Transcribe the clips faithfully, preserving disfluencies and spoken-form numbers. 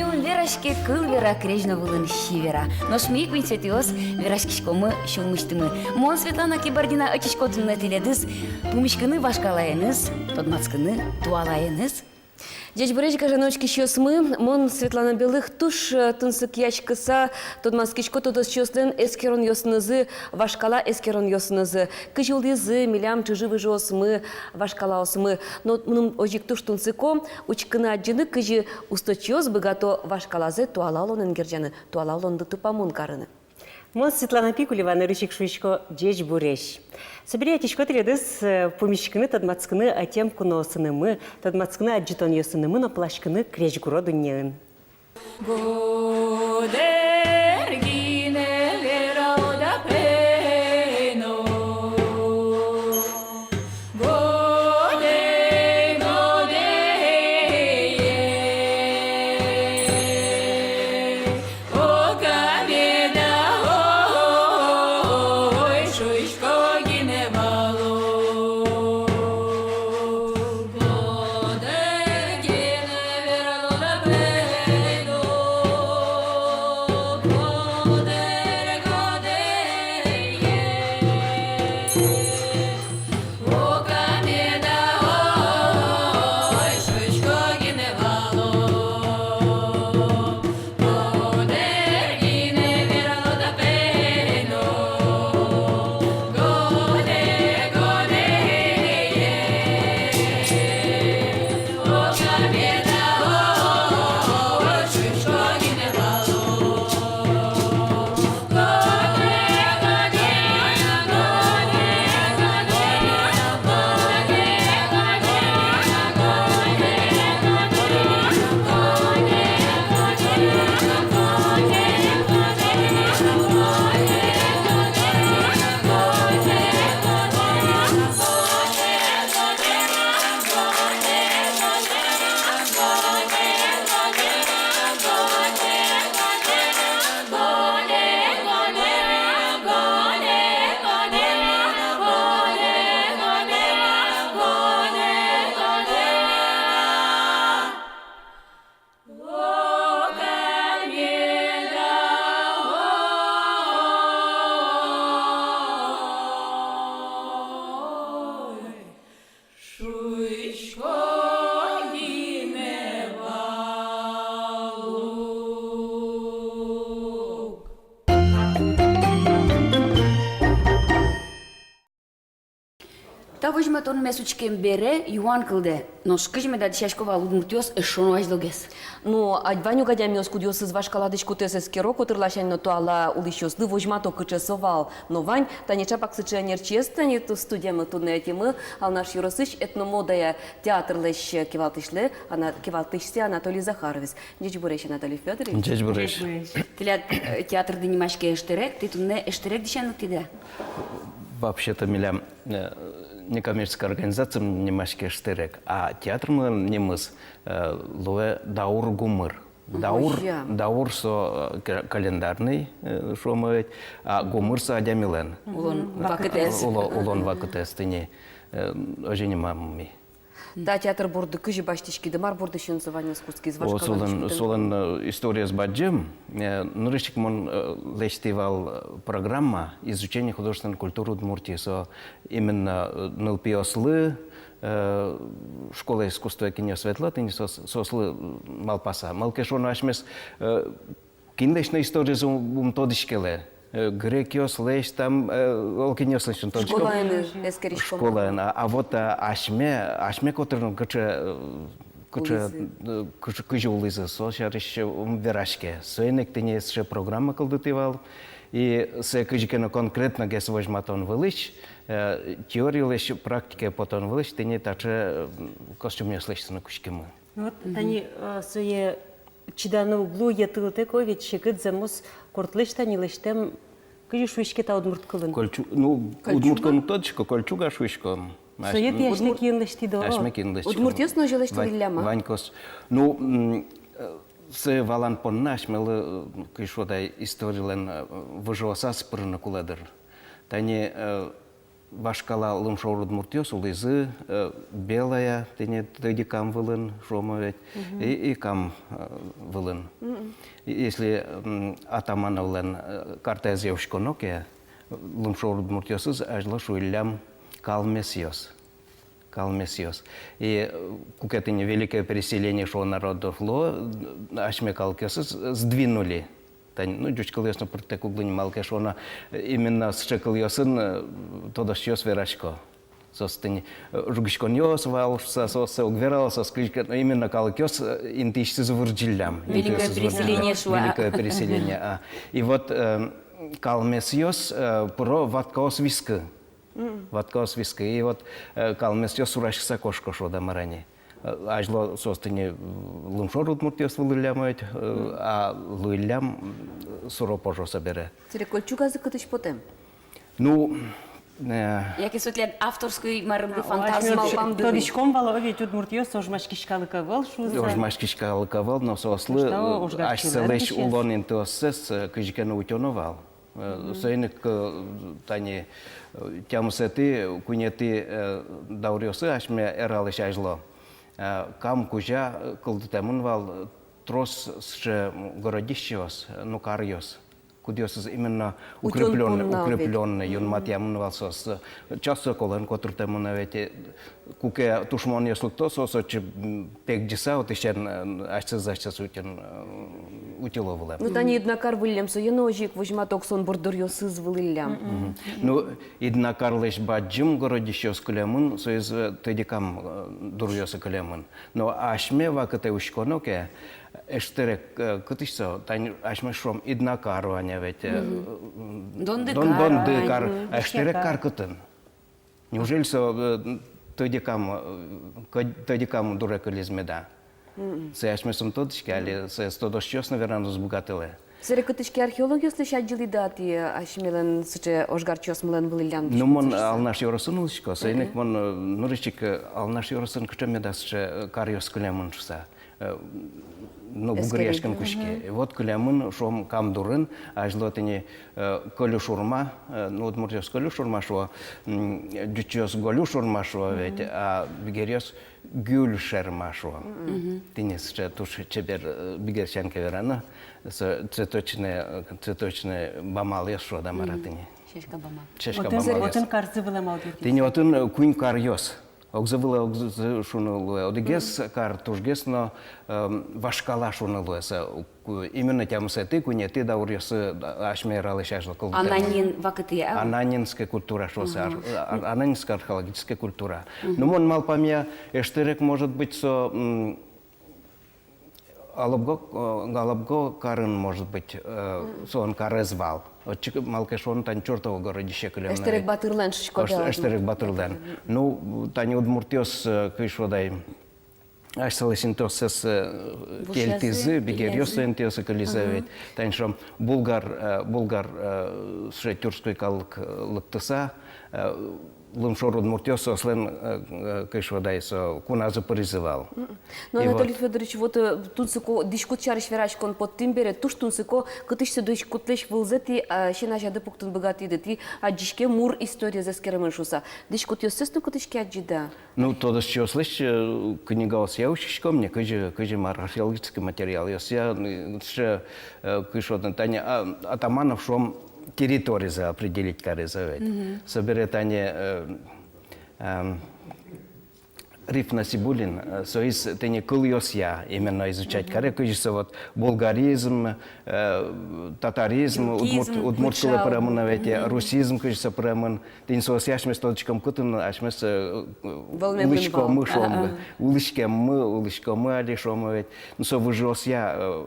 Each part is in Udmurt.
Ум вераське, кыл вера, крезь но вылын си вера. Нош ми, куинь Светӥос, вераськиськомы сюлмысьтымы. Мон, Светлана Кибардина, ӧтисько туннэ тӥледыз пумиськыны вашкалаеныз, тодматскыны туалаеныз. Ӟечбуресь, гажано учкисьёсмы, мон, Светлана Белых, туж, э, тунсыкъяськыса тодматскисько тодосчиослэн эскеронъёсынызы, вашкала эскеронъёсынызы. Кызьы улӥзы милям чыжы-выжыосмы, вашкалаосмы. Но мыным озьы ик туж тунсыко учкыны-адӟыны, кызьы усточиос быгато вашкалазэ туала улонэн герӟаны, туала улонлы тупамон карыны. Мон, Светлана Пикулева, нырысь ик шуисько ӟечбуресь. Собере ӧтисько тӥледыз, э, пумиськыны, тодматскыны ӧтем куноосынымы, тодматскыны адӟытонъёсынымы но пыласькыны крезьгуро дуннеын. Годэр гинэ вералода, пе но. Годэй, годэй, о, кабеда, ой, шуисько гинэ вал. Шуисько гинэ вал ук. Та возьматонмес учкем бере юан кылдэ: нош кызьы меда дӥсясько вал удмуртъёс эшшо но азьлогес? Ну, а вань ук адямиос, кудъёсыз вашкала дӥськутэз эскеро, котыр ласянь но туала улӥсьёслы возьмато, кыӵе со вал. Но вань. Тани чапак сыӵе ӧнерчиез тани ту студиямы туннэ ӧтимы. Алнаш ёросысь этномодая театрлэсь кивалтӥсьлы, ана-, кивалтӥсьсэ Анатолий Захаровез. Ӟечбуресь, Анатолий Фёдорович. Ӟечбуресь. Тӥляд, э, театрды нимаське «Эштэрек», тӥ туннэ эштэрек дӥсяны лыктӥды-а? Вообще-то милям, э, некоммерческой организация нимаське «Эштэрек», а театрмылэн нимыз, э, луэ «Даур гумыр». Даур, озьы-а? Даур со, э, ка-, календарный, э, шуом ведь, а гумыр со адямилэн. Улон вакытэз. Уло-, улон вакытэз тӥни, э, озьы нимамы ми. Та театр борды кызьы басьтӥськиды, мар бордысен со ваньмыз кутскиз? О, вашкала солэн, дӥськутэн. Солэн, э, историез бадӟым. Э, нырысь ик мон, э, лэсьтӥ вал, э, программа «Изучение художественной культуры Удмуртии». Со именно, э, нылпиослы, э, школа искусствое кинъёс ветло, тӥни соос-, соослы, м, малпаса. Малы ке шуоно, асьмеос, э, кинлэсь но историзы ум, ум тодӥське лэ. Э, грекъёслэсь там, э, оло кинъёслэсь но тодӥськом. Школаын эскериськом. Школаын. А, а вот, а, асьме, асьме котырын кыӵе, э, кыӵе, улӥзы, э, кыӵе, кызьы улӥзы, со сярысь ум вераське. Соин ик тӥни сыӵе программа кылдытӥ вал. И сое кызьы ке но конкретногес возьматон вылысь, э, теориялэсь практикае потон вылысь тӥни таӵе, э, костюмъёс лэсьтыны кутскимы. Вот, мгм, тани, э, сое чиданы уг лу, йӧтылытэк, о, ведь секыт зэмос кортлэсь тани лэсьтэм, кызьы шуиське та удмурт кылын? Кольчу-, ну, кольчуга? Удмурт кылын уг тодӥськы, кольчуга шуиськом. Сое тӥ асьтэ киын лэсьтӥды-а? Асьме киын лэсьтӥм. Удмуртъёс но озьы лэсьтылӥллям-а? Вань, вань кос. Ну, м, э, сое валан понна асьмелы, э, кызьы шуод ай, историлэн, э, выжыосаз пырыны кулэ, дыр. Тани, э, Вашкала лымшор удмуртъёс улӥзы, э, Белая, тӥни Тӧдьы кам вылын, шуом ведь, и, и Кам, э, вылын. И если, м, Атамановлэн, э, картаез учконо ке, лымшор удмуртъёсыз азьло шуиллям калмесъёс. Калмесъёс. И, э, куке тӥни великое переселение шуо народов луо, э, асьме калыкъёсыз сдвинули. Тани, ну, ӟуч кылъёс но пырттэк уг луы ни, малы ке шуоно, именно сыӵе кылъёсын, э, тодосчиос верасько. Соос тӥни, э, жугиськонъёс вал шуса, соос уг верало, соос кызьы ке но, именно калыкъёс, э, интыысьтыз вырӟиллям. Великое переселение шуо. Великое переселение, а. И вот, э, калмесъёс, э, пыро Ваткаос вискы. Ваткаос вискы. И вот, э, калмесъёс сураськыса кошко, шуод-а, мар-а ни. Э, азьло соос тӥни, э, лымшор удмуртъёс вылӥллям ведь, э, а луиллям, м, суро-пожо собере. Сэре кольчугазы кытысь потэм? Ну, э, яке со тӥляд авторской марымды, фантазия? Малпамды. Тодӥськом вал ведь, удмуртъёс ожмаськись калык ӧвӧл шуса. Ожмаськись калык ӧвӧл, но соослы, э, асьсэлэсь улон интыоссэс, э, кызьы ке но утёно вал. Э, соин ик, э, тани, э, тямысэтӥ, куинетӥ, э, дауръёсы асьме эралысь азьло, э, Кам кузя, э, кылдытэмын вал, э, трос сыӵе, м, городищеос, э, ну, каръёс, кудъёсыз именно укреплённый, укреплённый, юнматъямын вал соос, э, частоколэн котыртэмын ведь, э, куке тушмонъёс лыкто, соос отчы, м, пегӟыса, отысен, э, асьсэз, асьсэз утьын, э, утьыло вылэм. Ну, тани Иднакар выллем, сое но озьы ик возьматэ, со но борддоръёсыз вылӥллям. Ну, Иднакарлэсь бадӟым городищеос кылемын, соиз, э, Тӧдьы кам, э, дуръёсы кылемын. Но асьме вакытэ учконо ке, Эштэрег, э, кытысь со, тани асьмеос шуом, Иднакар вань-а ведь, э, Дондыкар, Дон-, Дондыкар, а Эштэрег кар кытын? Неужели со, э, Тӧдьы кам, э, кӧ-, Тӧдьы кам дуре кылиз меда? Сое асьмеос ум тодӥське, али сое тодосчиос но вераны уз быгатылэ. Сэре кытысь ке археологъёслэсь адӟылӥды-а тӥ асьмелэн сыӵе ожгарчиосмылэн вылӥллям? Ну, мон Алнаш ёросын улӥсько, соин ик мон, э, нырысь ик, э, Алнаш ёросын кыӵе меда сыӵе, э, каръёс кылемын шуса. Э, ну, бугыръяськыны кутске. И вот кылемын, шуом, Кам дурын, азьло тӥни, э, Кӧлюшурма, э, ну, удмуртъёс Кӧлюшурма шуо, м, ӟучъёс Гӧлюшурма шуо ведь, а бигеръёс Гюльшерма шуо. Тӥни сыӵе туж чебер, э, бигерсянь ке вераны, со цветочный, э, цветочный бамалъёс шуод-а, мар-а тӥни. Сяська бамал. Сяська бамалъёс. Отын карзы вылэм-а? Тӥни отын, э, куинь каръёс. Огзы вылэ, огзы шуыны луэ. Одӥгез кар тужгес но, эм, вашкала шуыны луэ. Со, ку-, именно тямысэтӥ, куинетӥ дауръёсы, а, асьме эралысь азьло кылдытэмын. Ананин вакытэ, а? Ананинская культура шуыса, ар-, а, ананинская археологическая культура. Ну, мон малпамъя, Эштэрег, может быть, со, м, Алабго, э, Алабго карын, может быть, э, солэн карез вал. Отчы, малы ке шуоно, тани чёртово городище кылем на ведь. Эштэрег батырлэн шуиськод-а? Эш-, Эштэрег батырлэн. Ну, тани удмуртъёс, э, кызьы шуод ай, асьсэлэсь интыоссэс, э, кельтӥзы, бигеръёс со интыосы кылизы ведь. Тани шуом, булгар, э, булгар, э, сыӵе тюркской калык, э, лыктыса, э, лымшор удмуртъёс соослэн, э, э, кызьы шуод ай, со куназы пыризы вал. Но, Анатолий Фёдорович, вот, э, тунсыко, дӥськут сярысь вераськон поттӥм бере, туж тунсыко, кытысь со дӥськутлэсь вылзэ тӥ, а, син азяды пуктыны быгатӥды, тӥ адӟиське мур историез эскеремын шуса. Дӥськутъёссэс но кытысь ке адӟиды-а? Ну, тодосчиослэсь, э, книгаосъя учкиськом ни, кызьы, кызьы мар, археологический материалъёсъя, м, сыӵе, э, кызьы шуод, тани, а, Атаманов, шуом, территоризэ определить кариз ведь. Собере тани, э, эм, Риф Насибуллин, э, соиз тӥни кылъёсъя именно изучать каре, кызьы со вот булгаризм, э, татаризм, удмурт, тюркизм, удмурт кылэ пыремын ведь, э, русизм кызьы со пыремын. Тӥни соосъя асьмеос тодӥськом, кытын асьмеос, э, улӥськомы, шуом. Улӥськеммы, улӥськомы али, шуом ведь. Ну, со выжыосъя, э,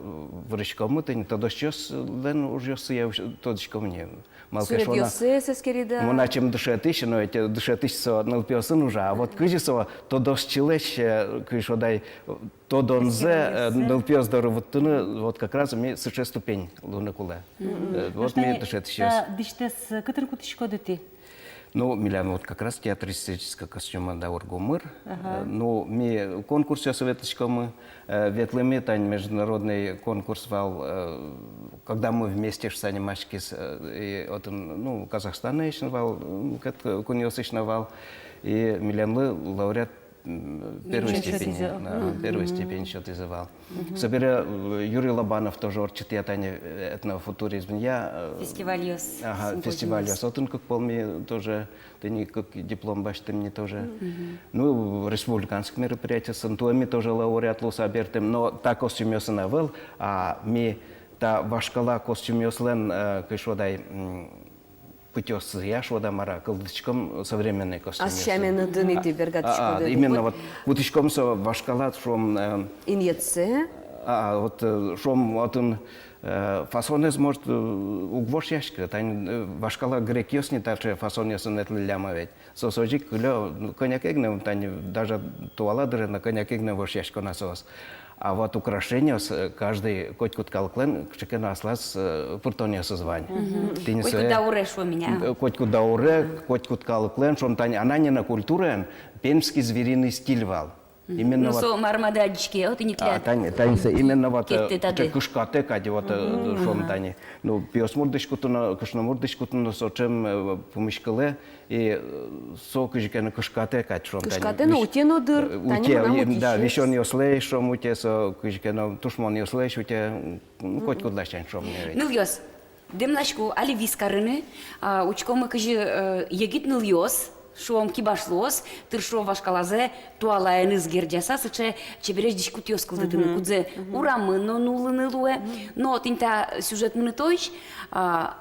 выриськомы, тӥни тодосчиослэн ужъёссыя уж-, тодӥськомы ни. Малы ке шуоно, суредъёссэс эскериды-а? Мон ачим дышетӥсь, но ведь, э, дышетӥсь со нылпиосын ужа. А вот кызьы со тодосчилэсь, э, кызьы шуод ай, э, тодонзэ, э, нылпиос доры вуттыны, вот как раз ми сыӵе ступень луыны кулэ. Э, вот ми дышетӥсьёс. Та дӥсьтэс, э, кытын кутӥськоды тӥ? Ну, милям вот как раз театристической костюмын даургумыр. Ага. Э, ну, ми конкурсъёсы ветлӥськомы, э, ветлӥмы, тань международный конкурс вал, э, «Когда мы вместе» шуса нимаськиз, э, и отын, ну, Казахстанысь но вал, м, кыӵе ке кунъёсысь но вал, и милемлы лауреат, м, первой степени, да, первой степени сётӥзы вал. Собере, э, Юрий Лобанов тоже ортчытъя тани, э, этнофутуризмъя, э, фестивальёс, ага, симпозиумъёс. Фестивальёс. Отын кык пол ми тоже, тӥни кык диплом басьтӥм ни тоже. Ну, республиканский мероприятиосын туэ ми тоже лауреат луыса бертӥм. Но та костюмъёсын ӧвӧл, а ми та вашкала костюмъёслэн, э, кызьы шуод ай, м, пытьыосызъя, шуод-а мар-а, кылдытӥськом современный костюмъёсын. Ас сямен ӧдын итӥ бергатӥськоды. А, а, именно вот кутӥськом со вашкала, шуом, э, инъетсэ. А, вот, э, шуом, отын, э, фасонэз, может, э, уг вошъяськы, тань, э, вашкала грекъёс ни таӵе фасонъёсын ветлӥллям ведь. Соос озьы ик кылё, ну, кӧня ке гинэ, тань даже туала дыре но кӧня ке гинэ вошъясько на соос. А вот украшениос, э, каждый, котькуд калыклэн кыӵе ке но аслаз, э, пыртонъёсыз вань. Тӥни сое, котькуд дауре, шуом, ини, э, котькуд дауре, котькуд калыклэн, шуом, тань Ананина культураын пермский звериный стиль вал. Именно. Ну, вот со мар-мар адӟиське, вот и не, а, тани, тани со именно вот, э, кышкатэ кадь, вот, э, шуом, тани. Ну, пиосмурт дӥськутыны, кышномурт дӥськутыны со ӵем, э, пумиське луэ, и, э, со кызьы ке но кышкатэ кадь, шуом, тани. Кышкатэ но, вис-, утё но дыр, э, тани утё, мынам и, да, утӥсь. Висёнъёслэсь, шуом, утё со, кызьы ке но тушмонъёслэсь утё, м, ну, котькуд ласянь, шуом, ини ведь. Нылъёс, дэмласько али вискарыны, а, учкомы, кызьы, э, егит нылъёс, шуом, кибашлыос тыршо вашкалазэ туалаеныз герӟаса сыӵе чебересь дӥськутъёс кылдытыны, кудзэ урамын но нуллыны луэ. Но тӥни та сюжет мынытозь, а,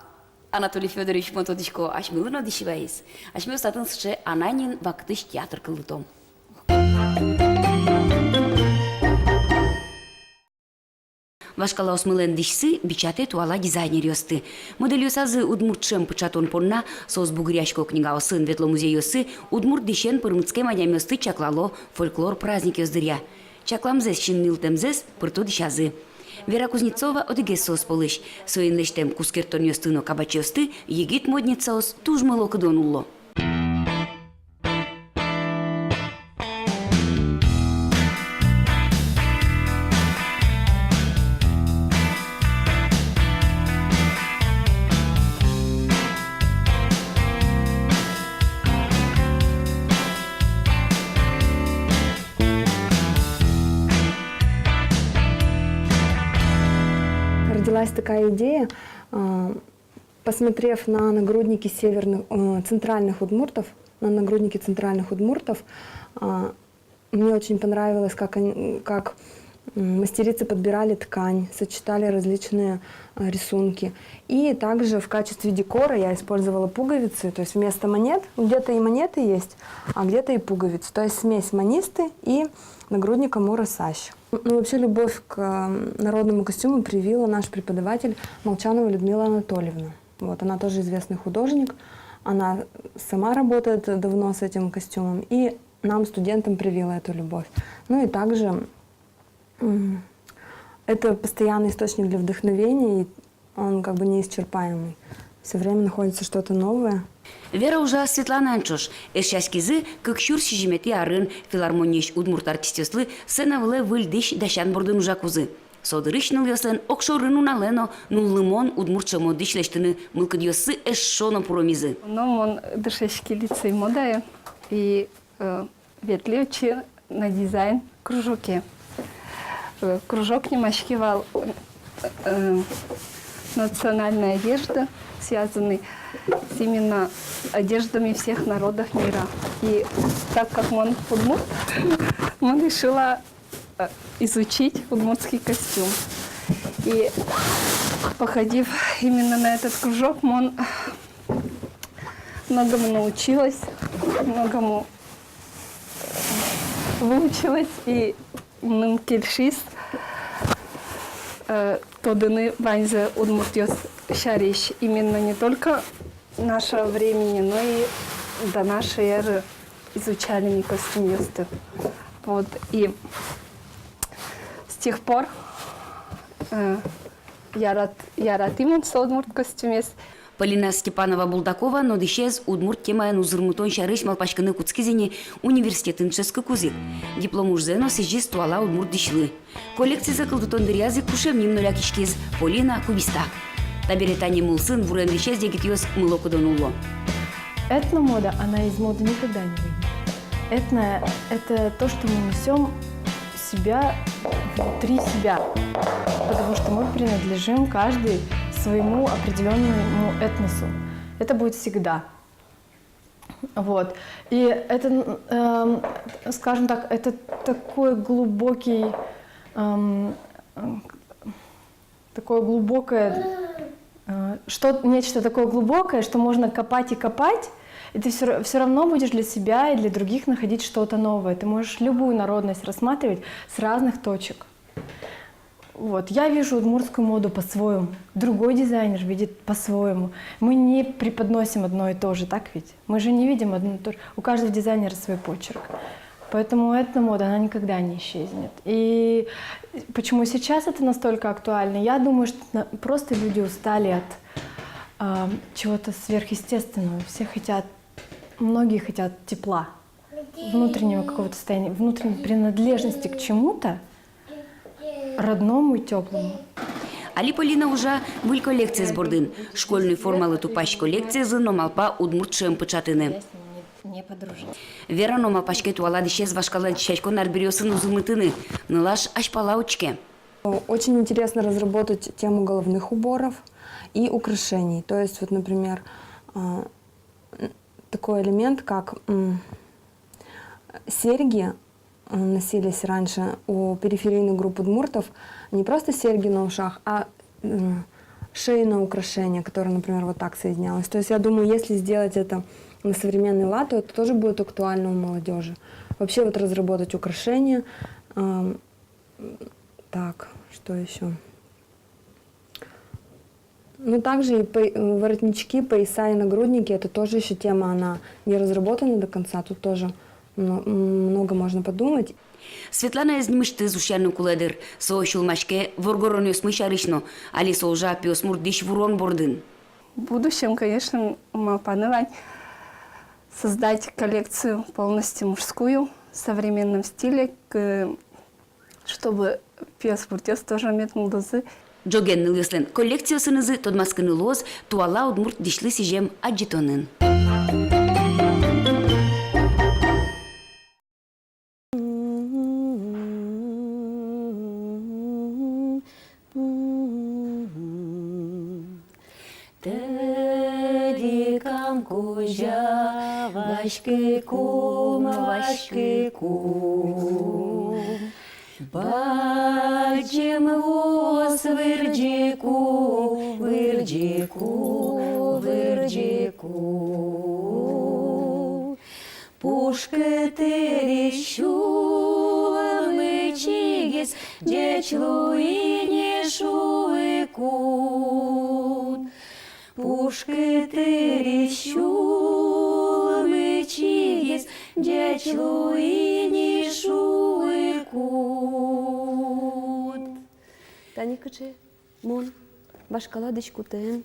Анатолий Фёдорович, мон тодӥсько, асьмелы но дӥси вайиз. Асьмеос татын сыӵе Ананин вакытысь театр кылдытом. Вашкалаосмылэн дӥсьсы бичатэ туала дизайнеръёсты. Модельёсазы удмурт ӵем пыӵатон понна соос бугыръясько книгаосын, ветло музейёсы, удмурт дӥсен пырмытскем адямиосты чаклало фольклор праздникъёс дыръя. Чакламзэс, синйылтэмзэс пырто дӥсязы. Вера Кузнецова одӥгез соос пӧлысь. Соин лэсьтэм кускертонъёсты но кабачъёсты егит модницаос туж мылокыдо нулло. Родилась такая идея, а, посмотрев на нагрудники северных, э, центральных удмуртов, на нагрудники центральных удмуртов, а, мне очень понравилось, как они, как, м, мастерицы подбирали ткань, сочетали различные, э, рисунки. И также в качестве декора я использовала пуговицы, то есть вместо монет, где-то и монеты есть, а где-то и пуговицы. То есть смесь монисты и нагрудника Мура Сась. Ну, вообще, любовь к, м, народному костюму привила наш преподаватель Молчанова Людмила Анатольевна. Вот, она тоже известный художник, она сама работает давно с этим костюмом, и нам, студентам, привила эту любовь. Ну и также, м, это постоянный источник для вдохновения, и он как бы неисчерпаемый. Всё время находится что-то новое. Вера ужа Светланаен ӵош. Эшъяськизы кык сюрс сизьыметӥ арын, филармониысь удмурт артистъёслы сцена вылэ выль дӥсь дасян бордын ужакузы. Со дырысь нылъёслэн огшоры нуналэ но нуллымон удмурт ӵемо дӥсь лэсьтыны мылкыдъёссы эшшо но пуромизы. Но мон дышетски лицей модае и, э, ветлӥ отчы на дизайн кружоке. Э, кружок нимаське вал, э, «Национальная одежда», связанный с именно одеждами всех народов мира. И так как мон удмурт, мон решила, э, изучить удмуртский костюм. И, походив именно на этот кружок, мон многому научилась, многому выучилась, и мыным кельшиз, э, тодыны ваньзэ удмуртъёс сярысь, именно не только нашего времени, но и до нашей эры изучали ми костюмъёсты. Вот, и с тех пор, э, ярат-, яратӥ мон со удмурт костюмез. Полина Степанова-Булдакова но дӥсез удмурт темаен узырмытон сярысь малпаськыны кутскиз ини университетын дышетскыкуз ик. Диплом ужзэ но сӥзиз туала удмурт дӥсьлы. Коллекцизэ кылдытон дыръяз ик кушем ним но лякиськиз — Полина Кубиста. Табере тани мылсын вурем дӥсез егитъёс мылокыдо нулло. Этномода, она из моды никогда не выйдет. Этно — это то, что мы несём себя внутри себя, потому что мы принадлежим каждый своему определённому этносу. Это будет всегда. Вот. И это, м, эм, скажем так, это такой глубокий, эм, м, такое глубокое, э, что, нечто такое глубокое, что можно копать и копать, и ты всё ра-, всё равно будешь для себя и для других находить что-то новое. Ты можешь любую народность рассматривать с разных точек. Вот, я вижу удмуртскую моду по-своему, другой дизайнер видит по-своему. Мы не преподносим одно и то же, так ведь? Мы же не видим одно и то же. У каждого дизайнера свой почерк. Поэтому этномода, она никогда не исчезнет. И почему сейчас это настолько актуально? Я думаю, что на-, просто люди устали от, а, чего-то сверхъестественного. Все хотят, многие хотят тепла, внутреннего какого-то состояния, внутренней принадлежности к чему-то родному и тёплому. Али Полина ужа выль коллекциез бордын. Школьной формалы тупась коллекциезлы но малпа удмурт шӧм пыӵатыны. Вера но малпаське туала дӥсез вашкала дӥсяськон арбериосын узырмытыны, нылаш азьпала учке. Очень интересно разработать тему головных уборов и украшений. То есть, вот, например, а, м, такой элемент, как, м, серьги, м, носились раньше у периферийных групп удмуртов, не просто серьги на ушах, а, м, шейное украшение, которое, например, вот так соединялось. То есть, я думаю, если сделать это на современный лад, то это тоже будет актуально у молодёжи. Вообще вот разработать украшения, ам, так, что ещё? Ну, также и по-, воротнички, пояса и нагрудники, это тоже ещё тема, она не разработана до конца, тут тоже мно-, м, много можно подумать. Светланаез нимысьтыз ушъяны кулэ, дыр. Со сюлмаське воргоронъёсмы сярысь но, али со ужа пиосмурт дӥсь вурон бордын. В будущем, конечно, малпаны вань создать коллекцию полностью мужскую, в современном стиле, к-, чтобы пиосмуртъёс тоже мед нуллозы. Ӝоген нылъёслэн коллекциосынызы тодматскыны луоз туала удмурт дӥсьлы сӥзем адӟытонын. Тӧдьы кам кузя, васькыкум, васькыкум. Бадӟым вуос вырӟыку, вырӟыку, вырӟыку. Пушкы тырись сюлмы чигиз, ӟеч луи ни шуыку. Пушкы тырись сюлмы чигиз, ӟеч луи ни шуыку. Тани кыӵе мон вашкала дӥськутэм.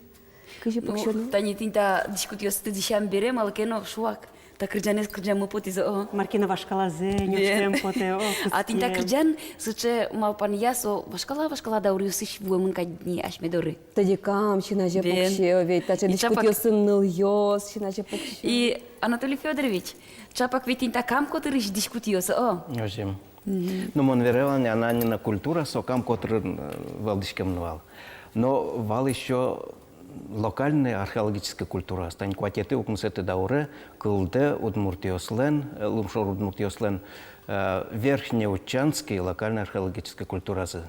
Кызьы пуксёно? Тани тӥни та дӥськутъёсты дӥсям бере, малы ке но шуак, та кырӟанэз кырӟаммы потӥз, о. Мар ке но вашкалазэ нюръяськем потэ, о. А тӥни та кырӟан сыӵе малпанъя, со вашкала, вашкала дауръёсысь вуэмын кадь ни асьме доры. Тӧдьы кам син азе пуксе, о, ведь таӵе дӥськутъёсын нылъёс син азе пуксе. И, Анатолий Фёдорович, чапак ведь тӥни та кам котырысь дӥськутъёс, о. Озьы. Ну, мон вералэ ни, Ананина культура, со кам котырын, э, вӧлдӥськемын вал. Но вал ещё локальной археологической культура. Тани куатетӥ, укмысэтӥ дауре кылдэ удмуртъёслэн, э, лымшор удмуртъёслэн, э, верхнеучанской локальной археологической культуразы.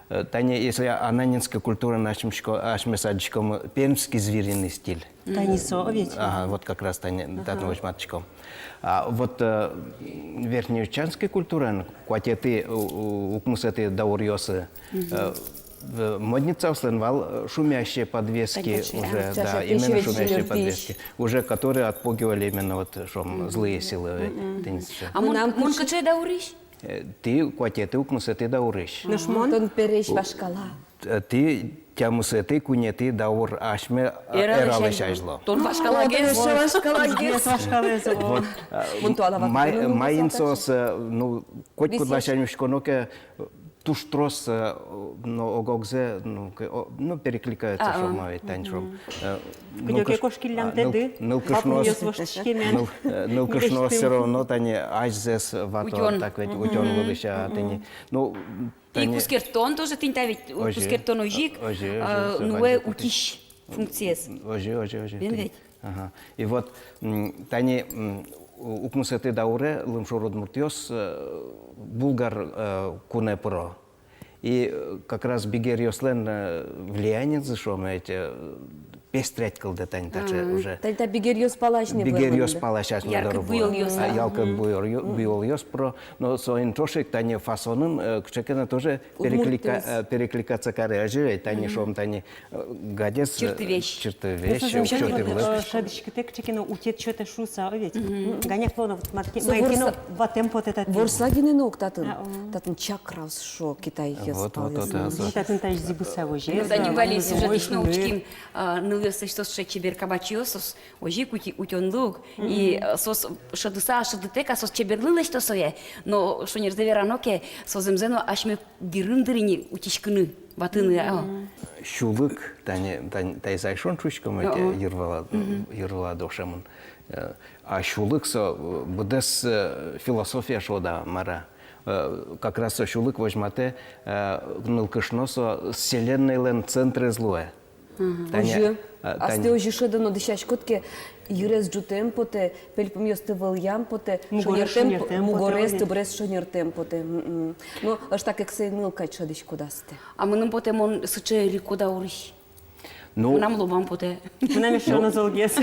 Э, тани, если ананинской культураен асьмесько-, асьмеос адӟиськом пермский звериный стиль. Тани со ведь. Ага, вот как раз тани, ага, татын возьматӥськом. А вот, э, верхнеучанской культураен куатетӥ, у-, у-, укмысэтӥ дауръёсы, э, в-, модницаослэн вал, э, шумящие подвески. Подвески, а, уже, да, именно шумящие подвески, уже которые отпугивали именно вот, шуом, злые силы, э, тӥни сыӵе. А мон, мон кыӵе даурысь? Э, тӥ куатетӥ, укмысэтӥ даурысь. Нош мон? Тон пересь вашкала. Э, тӥ тямысэтӥ, куинетӥ даур асьме, а, эралысь азьло. Тон вашкалагес. О, тон вашкалагес. Вашкалагес, о. Вот, а, Мон туала вакытэ, май-, ну, майын соос, э, ну, котькуд ласянь учконо ке, туж трос, э, но ог-огзэ, ну, к-, о, ну, перекликаются, а, шуом, а, ведь, тань, шуом. Э, кыдёке кошкиллям теды, нылкышноос, ныл-, э, нылкышноос всё равно тани азьзэс вато, утён, так ведь, утён вылысь, а, тӥни. Ну, и тани кускерттон тоже тӥни, та ведь, озьы, кускерттон озьы ик, озьы, а, озьы, ну, озьы, э, утись функциез. Озьы, озьы, озьы. Бен ведь? Ага. И вот, м, тани, м, у-, укмысэтӥ дауре лымшор удмуртъёс, э, Булгар, э, кунэ пыро. И, э, как раз бигеръёслэн, э, влияниезы, шуом, эти, э, пестрять кылдэ тани таӵе уже. Тани та бигеръёс палась но, бигеръёс палась но. Яркыт буёлъёс. А, яркыт буёлъё-, буёлъёс пыро. Но соин ӵош ик тани фасонын, э, кыӵе ке но тоже переклика-, э, перекликаться каре. Озьы ведь, тани, шуом, тани, э, гадез, э, чыртывесь. Чыртывесь, ну, со уксё тӥрлык. Э, шӧдӥськытэ кыӵе ке но утет сётэ шуыса, о ведь. Мгм. Ганяк луоно, вот, марке-, со майке но ворса-, ватэм потэ татын. Ворса гинэ но ук татын. А, о. Татын чакрас шуо китайёс. Вот, вот, вот, палъёс. Вот. Татын таиз зӥбыса возе. Ну, тани вали сюжетысь но учким, а, нылъёслэсь, соос сыӵе чебер кабачиос, соос озьы ик ути-, утёнлы ук. И, э, соос шӧдыса, шӧдытэк, а соос чеберлы лэсьто сое. Но шонерзэ верано ке, со зэмзэ но асьме бирын дыр ини утиськыны, ватыны, а. Сюлык, тани, тани, таиз айшон шуиськом, эти, йырвала, йырвала дошемын. Э, а сюлык со, э, быдэс, э, философия шуод-а, мар-а. Э, как раз со сюлык возьматэ, э, нылкышно со вселеннойлэн центрез луэ. Мгм. Тани, озьы, а, астэ тани озьы шӧдоно, дӥсяськод ке, йырез ӝутэм потэ, пельпумъёсты вӧлъям потэ, мугорез шонертэм по-, шонертэм потэ, мугорез, тыбырез шонертэм потэ. Мгм. Но ӧжытак эксэй ныл кадь шӧдӥськод астэ. А мыным потэ, мон сыӵе эрико даурысь. Ну, мынам лобам потэ. Мынам эшшо но золгес.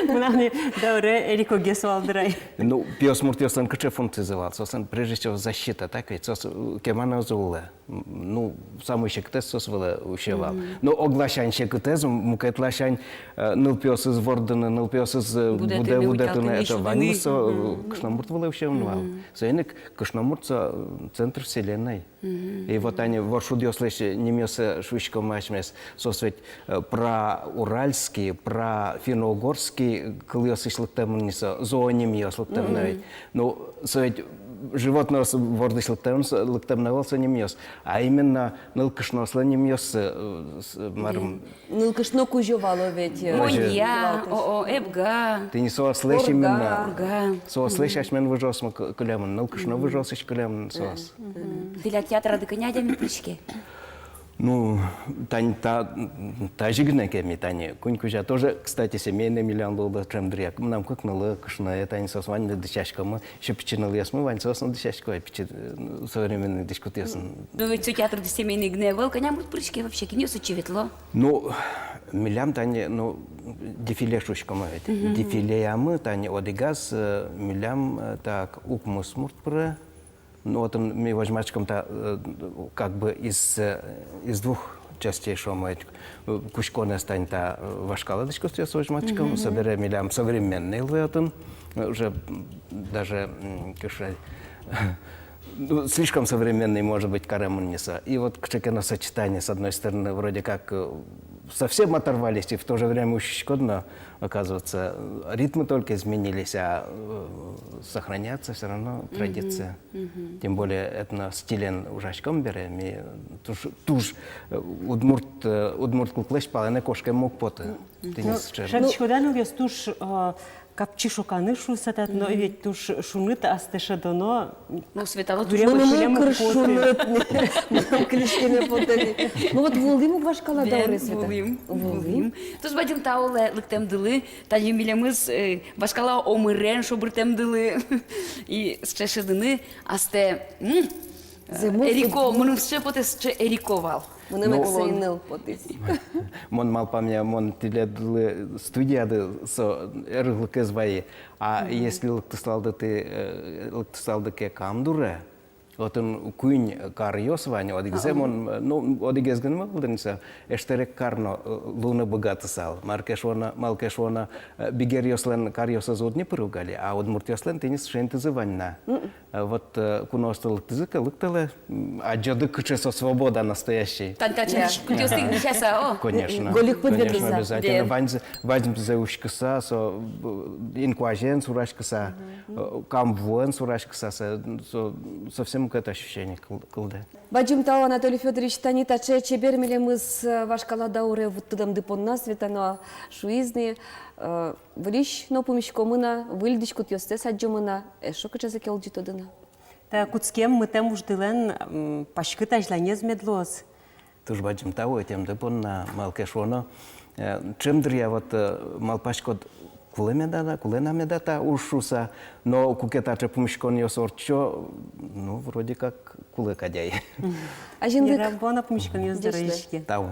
Мынам ни дауре эрикогес вал дыр ай. Ну, пиосмуртъёслэн кыӵе функцизы вал? Соослэн, прежде всего, защита, так ведь? Соос, э, кема но ӧз улэ. Ну, самой секытэз соос вылэ усе вал. Мгм. Ну, ог ласянь секытэз, мукет ласянь, э, нылпиосыз вордыны, нылпиосыз, э, будэ, будэтыны, будэ, будэтыны, это ваньмыз со, э, кышномурт вылэ усемын вал. Мгм. Соин ик кышномурт со, э, центр вселенной. Мгм. И вот тани воршудъёслэсь нимъёссэ шуиськом асьмес, соос ведь, э, прауральский, профинно-угорский кылъёсысь лыктэмын ни со, зоонимъёс лыктэмын ведь. Мгм. Ну, со ведь животноос вордысь лыктэмын, со, лыктэмын ӧвӧл со нимъёс, а именно нылкышноослэн нимъёссы, э, с-, марым. Нылкышно кузё вал ведь, э, Монья, о, о, Эбга. Тӥни соослэсь именно. Пурга. Соослэсь асьмелэн выжыосмы кы-, кылемын, нылкышно выжыосысь кылемын соос. Мгм. Тӥляд театрады кӧня адями пыриське? Ну, тани та, тазьы гинэ ке ми тани, куинь кузя тоже, кстати, семейный милям луылэ ӵем дыръя. Мынам кык нылы, кышное, тани соос ваньды дӥсяськомы, ещё пичи нылъёсмы вань, соос но дӥсясько, пичи, э, современный дӥськутъёсын. Ну, ведь со театрды семейный гинэ ӧвӧл, кӧня мурт пыриське вообще, кинъёс отчы ветло? Ну, милям тани, ну, дефиле шуиськом ведь. Мгм. Дефилеямы тани одӥгаз, э, милям, э, так, укмыс мурт пыре. Ну, отын ми возьматӥськом та, э, как бы из, э, из двух частей, шуом ведь, э, кутсконэз тани та, э, вашкала дӥськутъёс возьматӥськом, собере милям современный луэ отын, э, уже, м, даже, м, кыӵе, ну, слишком современный, может быть, каремын ни со. И вот кыӵе ке но сочетание, с одной стороны, вроде как, э, совсем оторвались, и в то же время учкиськод но, оказывается, э, ритмы только изменились, а, э, сохраняется всё равно традиция. Мгм. Тем более этностилен ужаськом бере, ми туж, туж, э, удмурт, э, удмурт куклэсь палэнэ кошкем уг поты. Тӥни сыӵе. Шӧдӥськод-а, нылъёс туж, э, капчи шоканы шуыса татын, но ведь туж шуныт, астэ шӧдоно. Ну, Светалы туж кылем кыр шуныт. Мыным кылӥськеме потэ ни. Ну вот вуылӥм ук вашкала даурез, Света. Вуылӥм, вуылӥм. Туж бадӟым тау лэ лыктэмдылы, тани милемыз, э, вашкала омырен шобыртэмдылы. И сыӵе шӧдыны астэ, м, зэмос эрико, мыным сыӵе потэ, сыӵе эрико вал. Мыным эксэй ныл потӥз. Мон малпамъя, мон тӥледлы студияды со эрлыкез вайи. А если лыктысалды тӥ, э, лыктысалды ке Кам дуре, Отын куинь каръёс вань, одӥгзэ мон, ну, одӥгез гинэ ӧвӧл дыр ни со, Эштерек кар но, э, луыны быгатысал. Мар ке шуоно, малы ке шуоно, э, бигеръёслэн каръёсыз уд ни пыры уг али, а удмуртъёслэн тӥни сыӵе интызы вань на. Э, вот, э, куноосты лыктӥзы ке, лыктэлэ, м, адӟоды, кыӵе со свобода настоящий. Тани таӵе кутъёсты нихяса, о. Конечно. Гольык пыд ветлыса. Конечно, обязательно. Ваньзэ, ваньзэ учкыса, со, э, инкуазен сураськыса, э, камвуэн сураськыса, со, со совсем мукет ощущение кыл-, кылдэ. Бадӟым тау, Анатолий Фёдорович, тани таӵе чебер милемыз, э, вашкала дауре вуттылэмды понна. Светлана шуиз ни, э, выльысь но пумиськомы на, выль дӥськутъёссэс адӟомы на, эшшо кыӵезэ ке улӟытоды на. Та кутскем, мытэм уждылэн, м, паськыт азьланез мед луоз. Туж бадӟым тау ӧтемды понна, малы ке шуоно, э, ӵем дыръя вот, э, малпаськод, кулэ меда, кулэ на меда та уж шуыса, но куке таӵе пумиськонъёс ортчо, ну, вроде как кулэ кадь ай. Азинлык. Яра, бон-а пумиськонъёс доры иське. Тау.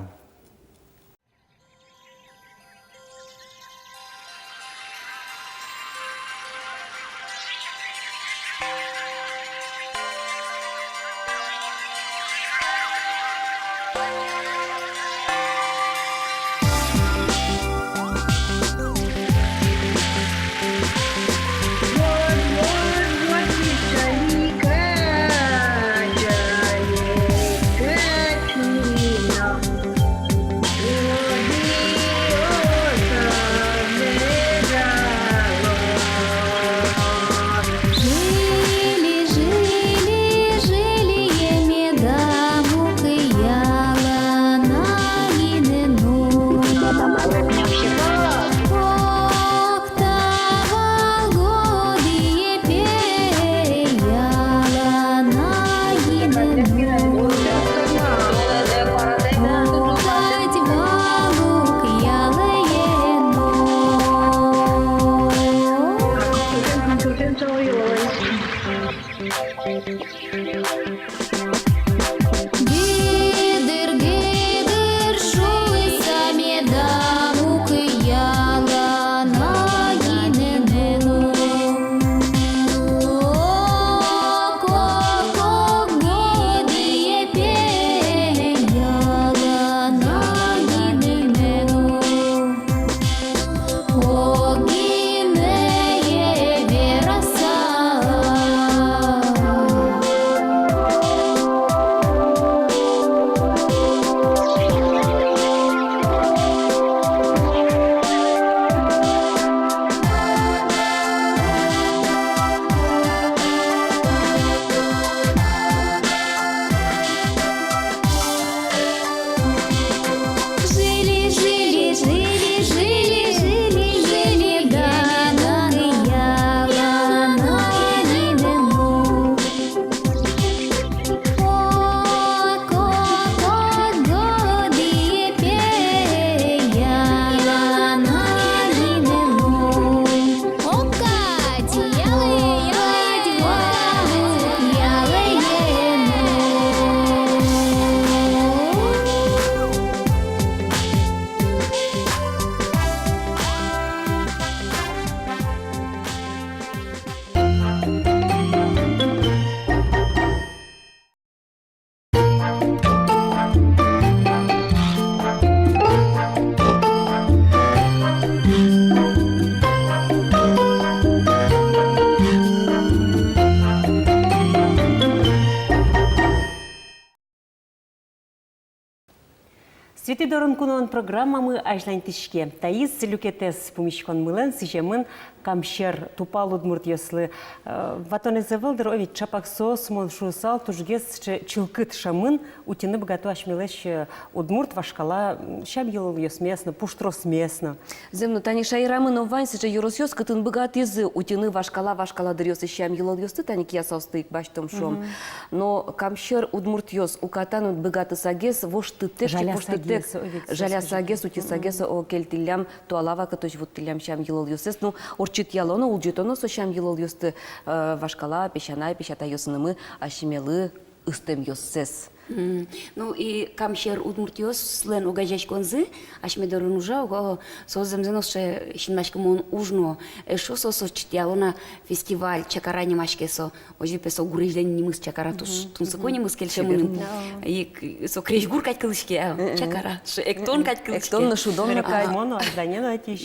«Светӥ дорын куноын» программамы азьланьтӥське. Таиз люкетэз пумиськонмылэн сӥземын Камсьӧр тупал удмуртъёслы. Э, ватонэз ӧвӧл дыр, о ведь, чапак соос, мон шуысал, тужгес чы-, чылкыт сямын утьыны быгато асьмелэсь, э, удмурт вашкала, м, сям-йылолъёсмес но, пуштросмес но. Зэм но, тани шаерамы но вань сыӵе ёросъёс, кытын быгатӥзы утьыны вашкала, вашкала дыръёсы сям-йылолъёсты, тани киясаосты ик басьтом, шуом. Мгм. Но Камсьӧр удмуртъёс уката но быгатысагес, воштытэк, жалясагес, воштытэк, о ведь, жалясагес, утьысагес, о, кельтӥллям, туала вакытозь вуттӥллям сям-йылолъёссэс. Ну, ортчытъяло но, улӟытоно со сям-йылолъёсты, э, вашкала песянай-песятайёсынымы асьмелы ыстэмъёссэс. М, ну и Камсьӧр удмуртъёслэн огазеяськонзы асьме дорын ужа, ого, соос зэмзэ но сыӵе синмаськымон уж но. Эшшо соос ортчытъяло на фестиваль, «Чакара» нимаське со. Озьы пе со гурезьлэн нимыз, Чакара, туж тунсыко нимыз, кельше мыным. И к-, со крезьгур кадь кылӥське, а, Чакара. Эктон кадь кылӥське. Эктон но, шудон но кадь. Мон но, азьлане но ӧтись.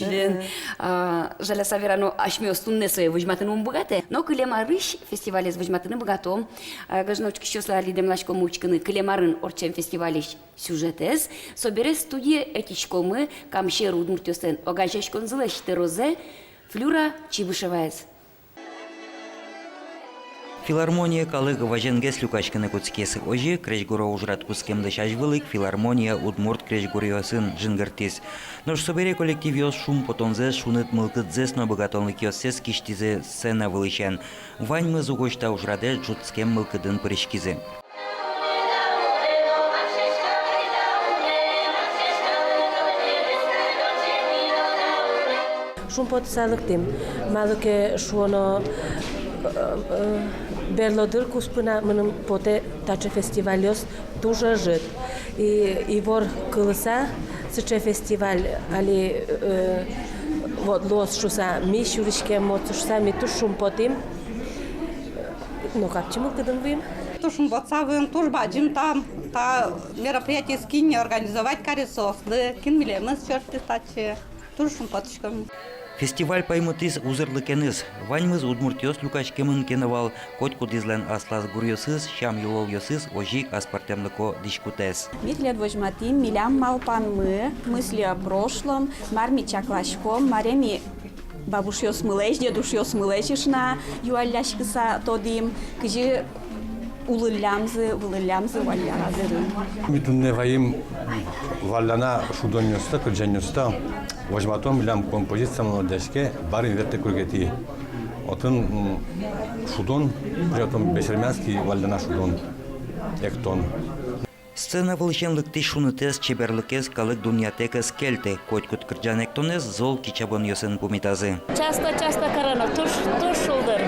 Жаляса верано, асьмеос туннэ сое возьматыны ум быгатэ. Но кылем арысь фестивалез возьматыны быгатом. А, гажано учкисьёслы, али дэмласьком учкыны кылем арын ортчем фестивальысь сюжетэз. Собере студие ӧтиськомы Камсьӧр удмуртъёслэн огазеяськонзылэсь тӧрозэ Флюра Чибышеваез. Филармоние калык вазенгес люкаськыны кутскиз. Озьы, крезьгуро ужрад кутскемлэсь азьвыл ик филармония удмурт крезьгуръёсын жингыртӥз. Нош собере коллективъёс шумпотонзэс, шуныт мылкыдзэс но быгатонлыкъёссэс кисьтӥзы сцена вылысен. Ваньмыз угось та ужрадэ ӝутскем мылкыдын пыриськизы. Шумпотыса лыктӥм, малы ке шуоно, э, э, берло дыр куспын мыным потэ таӵе фестивальёс туж ӧжыт. И ивор кылыса, сыӵе фестиваль али, э, вот, луоз шуыса, ми сюриськем модсы шуыса, ми туж шумпотӥм. Но капчи мылкыдын вуим. Туж шумпотыса вуим, туж бадӟым та, та мероприятиез кин организовать кариз, соослы, кин милемыз чыртӥз татчы. Туж шумпотӥськом. Фестиваль паймытӥз узырлыкеныз. Ваньмыз удмуртъёс люкаськемын ке но вал, котькудӥзлэн аслаз гуръёсыз, сям-йылолъёсыз, озьы ик аспӧртэмлыко дӥськутэз. Ми тӥледлы возьматӥм милям малпанмы, мысли о прошлом, мар ми чакласьком, маре ми бабушъёсмылэсь, дедушъёсмылэсь ышна юалляськыса тодӥм, кызьы улӥллямзы, вылӥллямзы валляра дырын. Ми туннэ ваим валляна шудонъёсты, кырӟанъёсты. Возьматом, милям композициямы лыдъяське «Барин ветлэ кургетӥ». Отын, м, шудон, притом бесермянский валляна шудон, эктон. Сцена вылысен лыктӥсь шунытэз, чеберлыкез калык дунъятэк ӧз кельты. Котькуд кырӟан-эктонэз зол кичабонъёсын пумитазы. Часто, часто кароно, туж, туж шулдыр.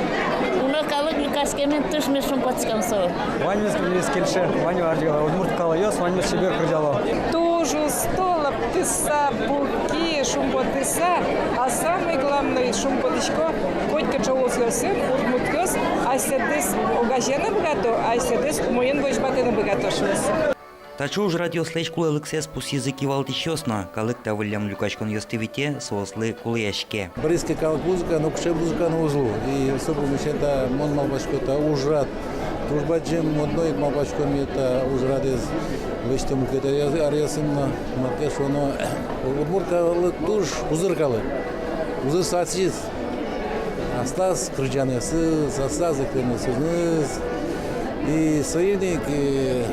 Уно калык люкаськемен туж ми шумпотӥськом со. Ваньмыз, ваньмыз кельше, вань удмурт калыкъёс, ваньмыз чебер кырӟало. Туж усто лыктыса, пуки шумпотыса, а самый главный, шумпотӥсько котькыӵе улосъёсын удмуртъёс асьсэдыз огазеяны быгато, асьсэдыз умоен возьматыны быгато шуыса. Таӵе ужрадъёслэсь кулэлыксэс пусйизы кивалтӥсьёс но. Калык та выллем люкаськонъёсты вите, соослы кулэяське. Быриське калык музыка, но кыӵе музыка но уз лу. И особенно сета, мон малпасько, та ужрад. Туж бадӟым, мон одно ик малпасько, ми та ужрадэз лэсьтом мукет аръёс-, аръёсын но, малы ке шуоно, удмурт калык туж узыр калык. Узыр садсиз. Аслаз кырӟанъёсыз, аслаз эктонъёсыныз. И соин ик, э,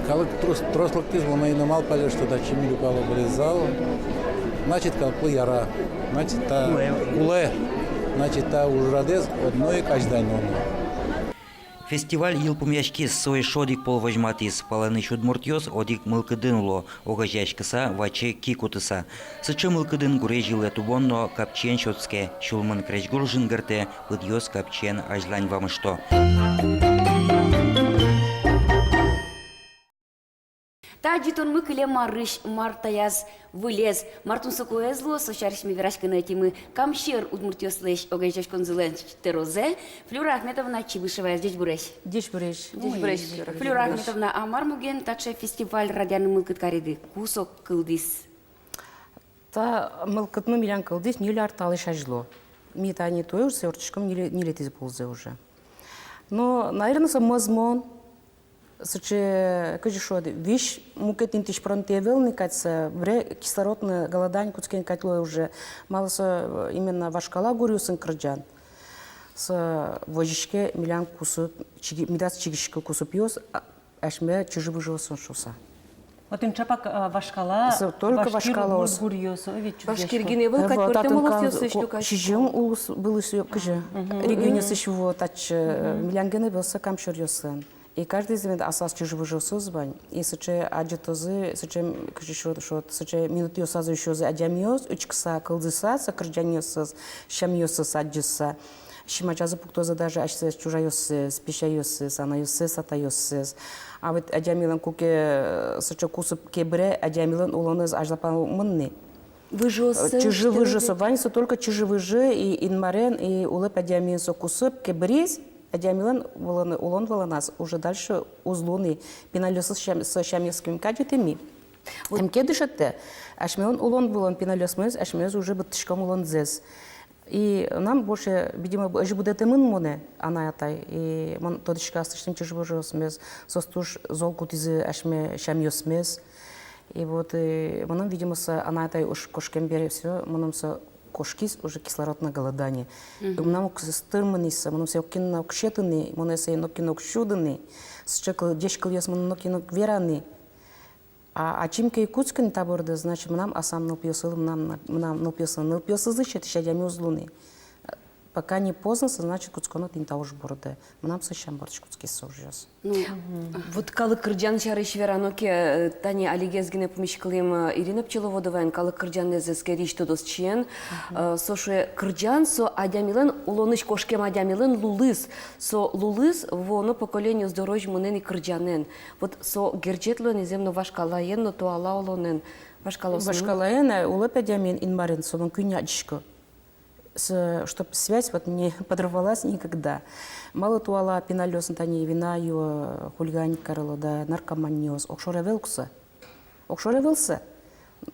калык трос, трос лыктӥз, мон ини малпалэ, что татчы ми люкало быриз зал. Значит, калыклы яра. Значит, та кулэ. Кулэ. Значит, та ужрадэз одно ик азьланьтоно. Фестиваль йылпумъяськиз, со эшшо одӥг пол возьматӥз. Палэнысь удмуртъёс одӥг мылкыдын уло, огазеяськыса, ваче ки кутыса. Сыӵе мылкыдын гурезь йылэ тубон но капчиен сётске. Сюлмын крезьгур жингыртэ, пыдъёс капчиен азьлань вамышто. Та адӟытонмы кылем арысь, мар таяз вылез, мар тунсыкоез луоз, со сярысь ми вераськыны ӧтимы Камсьӧр удмуртъёслэсь огазеяськонзылэсь тӧрозэ Флюра Ахметовна Чибышеваез. Ӟечбуресь! Ӟечбуресь! Ӟечбуресь, Флюра Ахметовна. Флюра Ахметовна, а мар муген таӵе фестиваль радъяны мылкыд кариды? Ку со кылдӥз? Та мылкыдмы милям кылдӥз ньыль ар талэсь азьло. Ми тани туэ ортчиськом ньыль-, ньылетӥез ползэ уже. Но, наверно, со мӧзмон, сыӵе, кызьы шуод, визь мукет интыысь пыронтӥ ӧвӧл ни кадь, со вре кислородной голодание кутскем кадь луэ уже. Малы со, э, именно вашкала гуръёсын кырӟан. Со возиське милям кусып, чиги-, медаз чигиськы кусыпъёс, а, асьме чыжы-выжыосын шуыса. Вот ин чапак, а, вашкала, со только вашкала гуръёс, о, ведь Башкир гинэ ӧвӧл, кадь пӧртэм улосъёсысь люкасько. Сизьым улос вылысь, кызьы, регионъёсысь вот татчы, э, милям гинэ ӧвӧл со Камсьӧръёсын. И каждыез ведь аслаз чыжы-выжыосыз вань. И сыӵе адӟытозы, сыӵе, кызьы шуод, шуод, сыӵе минутъёсазы ещё адямиос, учкыса, кылзыса, со кырӟанъёссэс, сямъёссэс адӟыса. Синмазязы пуктозы даже асьсэос чужайёссэс, песяйёссэс, анайёссэс, атайёссэс. А вот адямилэн куке, э, сыӵе кусып ке быре, адямилэн улонэз азьлапал мынны. Выжыоссэ, чыжы-выжы, со ваньзэ только чыжы-выжы, и инмарен, и улэп адямиен со кусып ке быриз, адямилэн улон, улон вылыназ уже дальше уз луы ни. Пиналъёсыз сям-, со сямъёс куинь кадь ӧтӥмы. Вот. Эм ке дышетэ, асьмелэн улон вылын пиналъёсмес, асьмеос уже быдтӥськом улонзэс. И мынам больше, видимо, озьы будэтэмын монэ анай-атай. И мон тодӥсько аслэсьтым чыжы-выжыосмес, соос туж зол кутӥзы асьме сямъёсмес. И вот, и мыным, видимо, со анай-атай уж кошкем бере, всё, мыным со кошкиз уже кислородное голодание. Мгм. И мынам уг сӧ тырмы ни со, мыным сое нокин но уг сёты ни, монэ сое нокин но уг сюды ни. Сыӵе кыл-, ӟеч кылъёс мыным нокин но уг вера ни. А ачим ке ик кутскы ни та борды, значит, мынам аслам нылпиосылы, мынам, мынам нылпиослы, нылпиосызлы сётӥсь адями уз луы ни. Пока не поздно, со, значит, кутсконо тӥни та уж борды. Мынам со сям бордысь кутскиз со ужъёс. Ну, вот калык кырӟан сярысь верано ке, э, тани алигес гинэ пумиськылӥм, э, Ирина Пчеловодоваен, калык кырӟанэз эскерись тодосчиен. Э, со шуэ, кырӟан со адямилэн, улонысь кошкем адямилэн лулыз. Со лулыз вуоно поколениос дорозь мынэ ни кырӟанэн. Вот со герӟет луэ ни зэм но вашкалаен но, туала улонэн. Вашкалаосын. Вашкалаен, э, улэп адямиен, инмарен, со мон куинь адӟисько. С-, чтоб связь вот не подорвалась никогда. Малы туала пиналъёсын тани вина юо, хулиганить карыло да, наркоманиос, огшоры ӧвӧл ук со. Огшоры ӧвӧл со.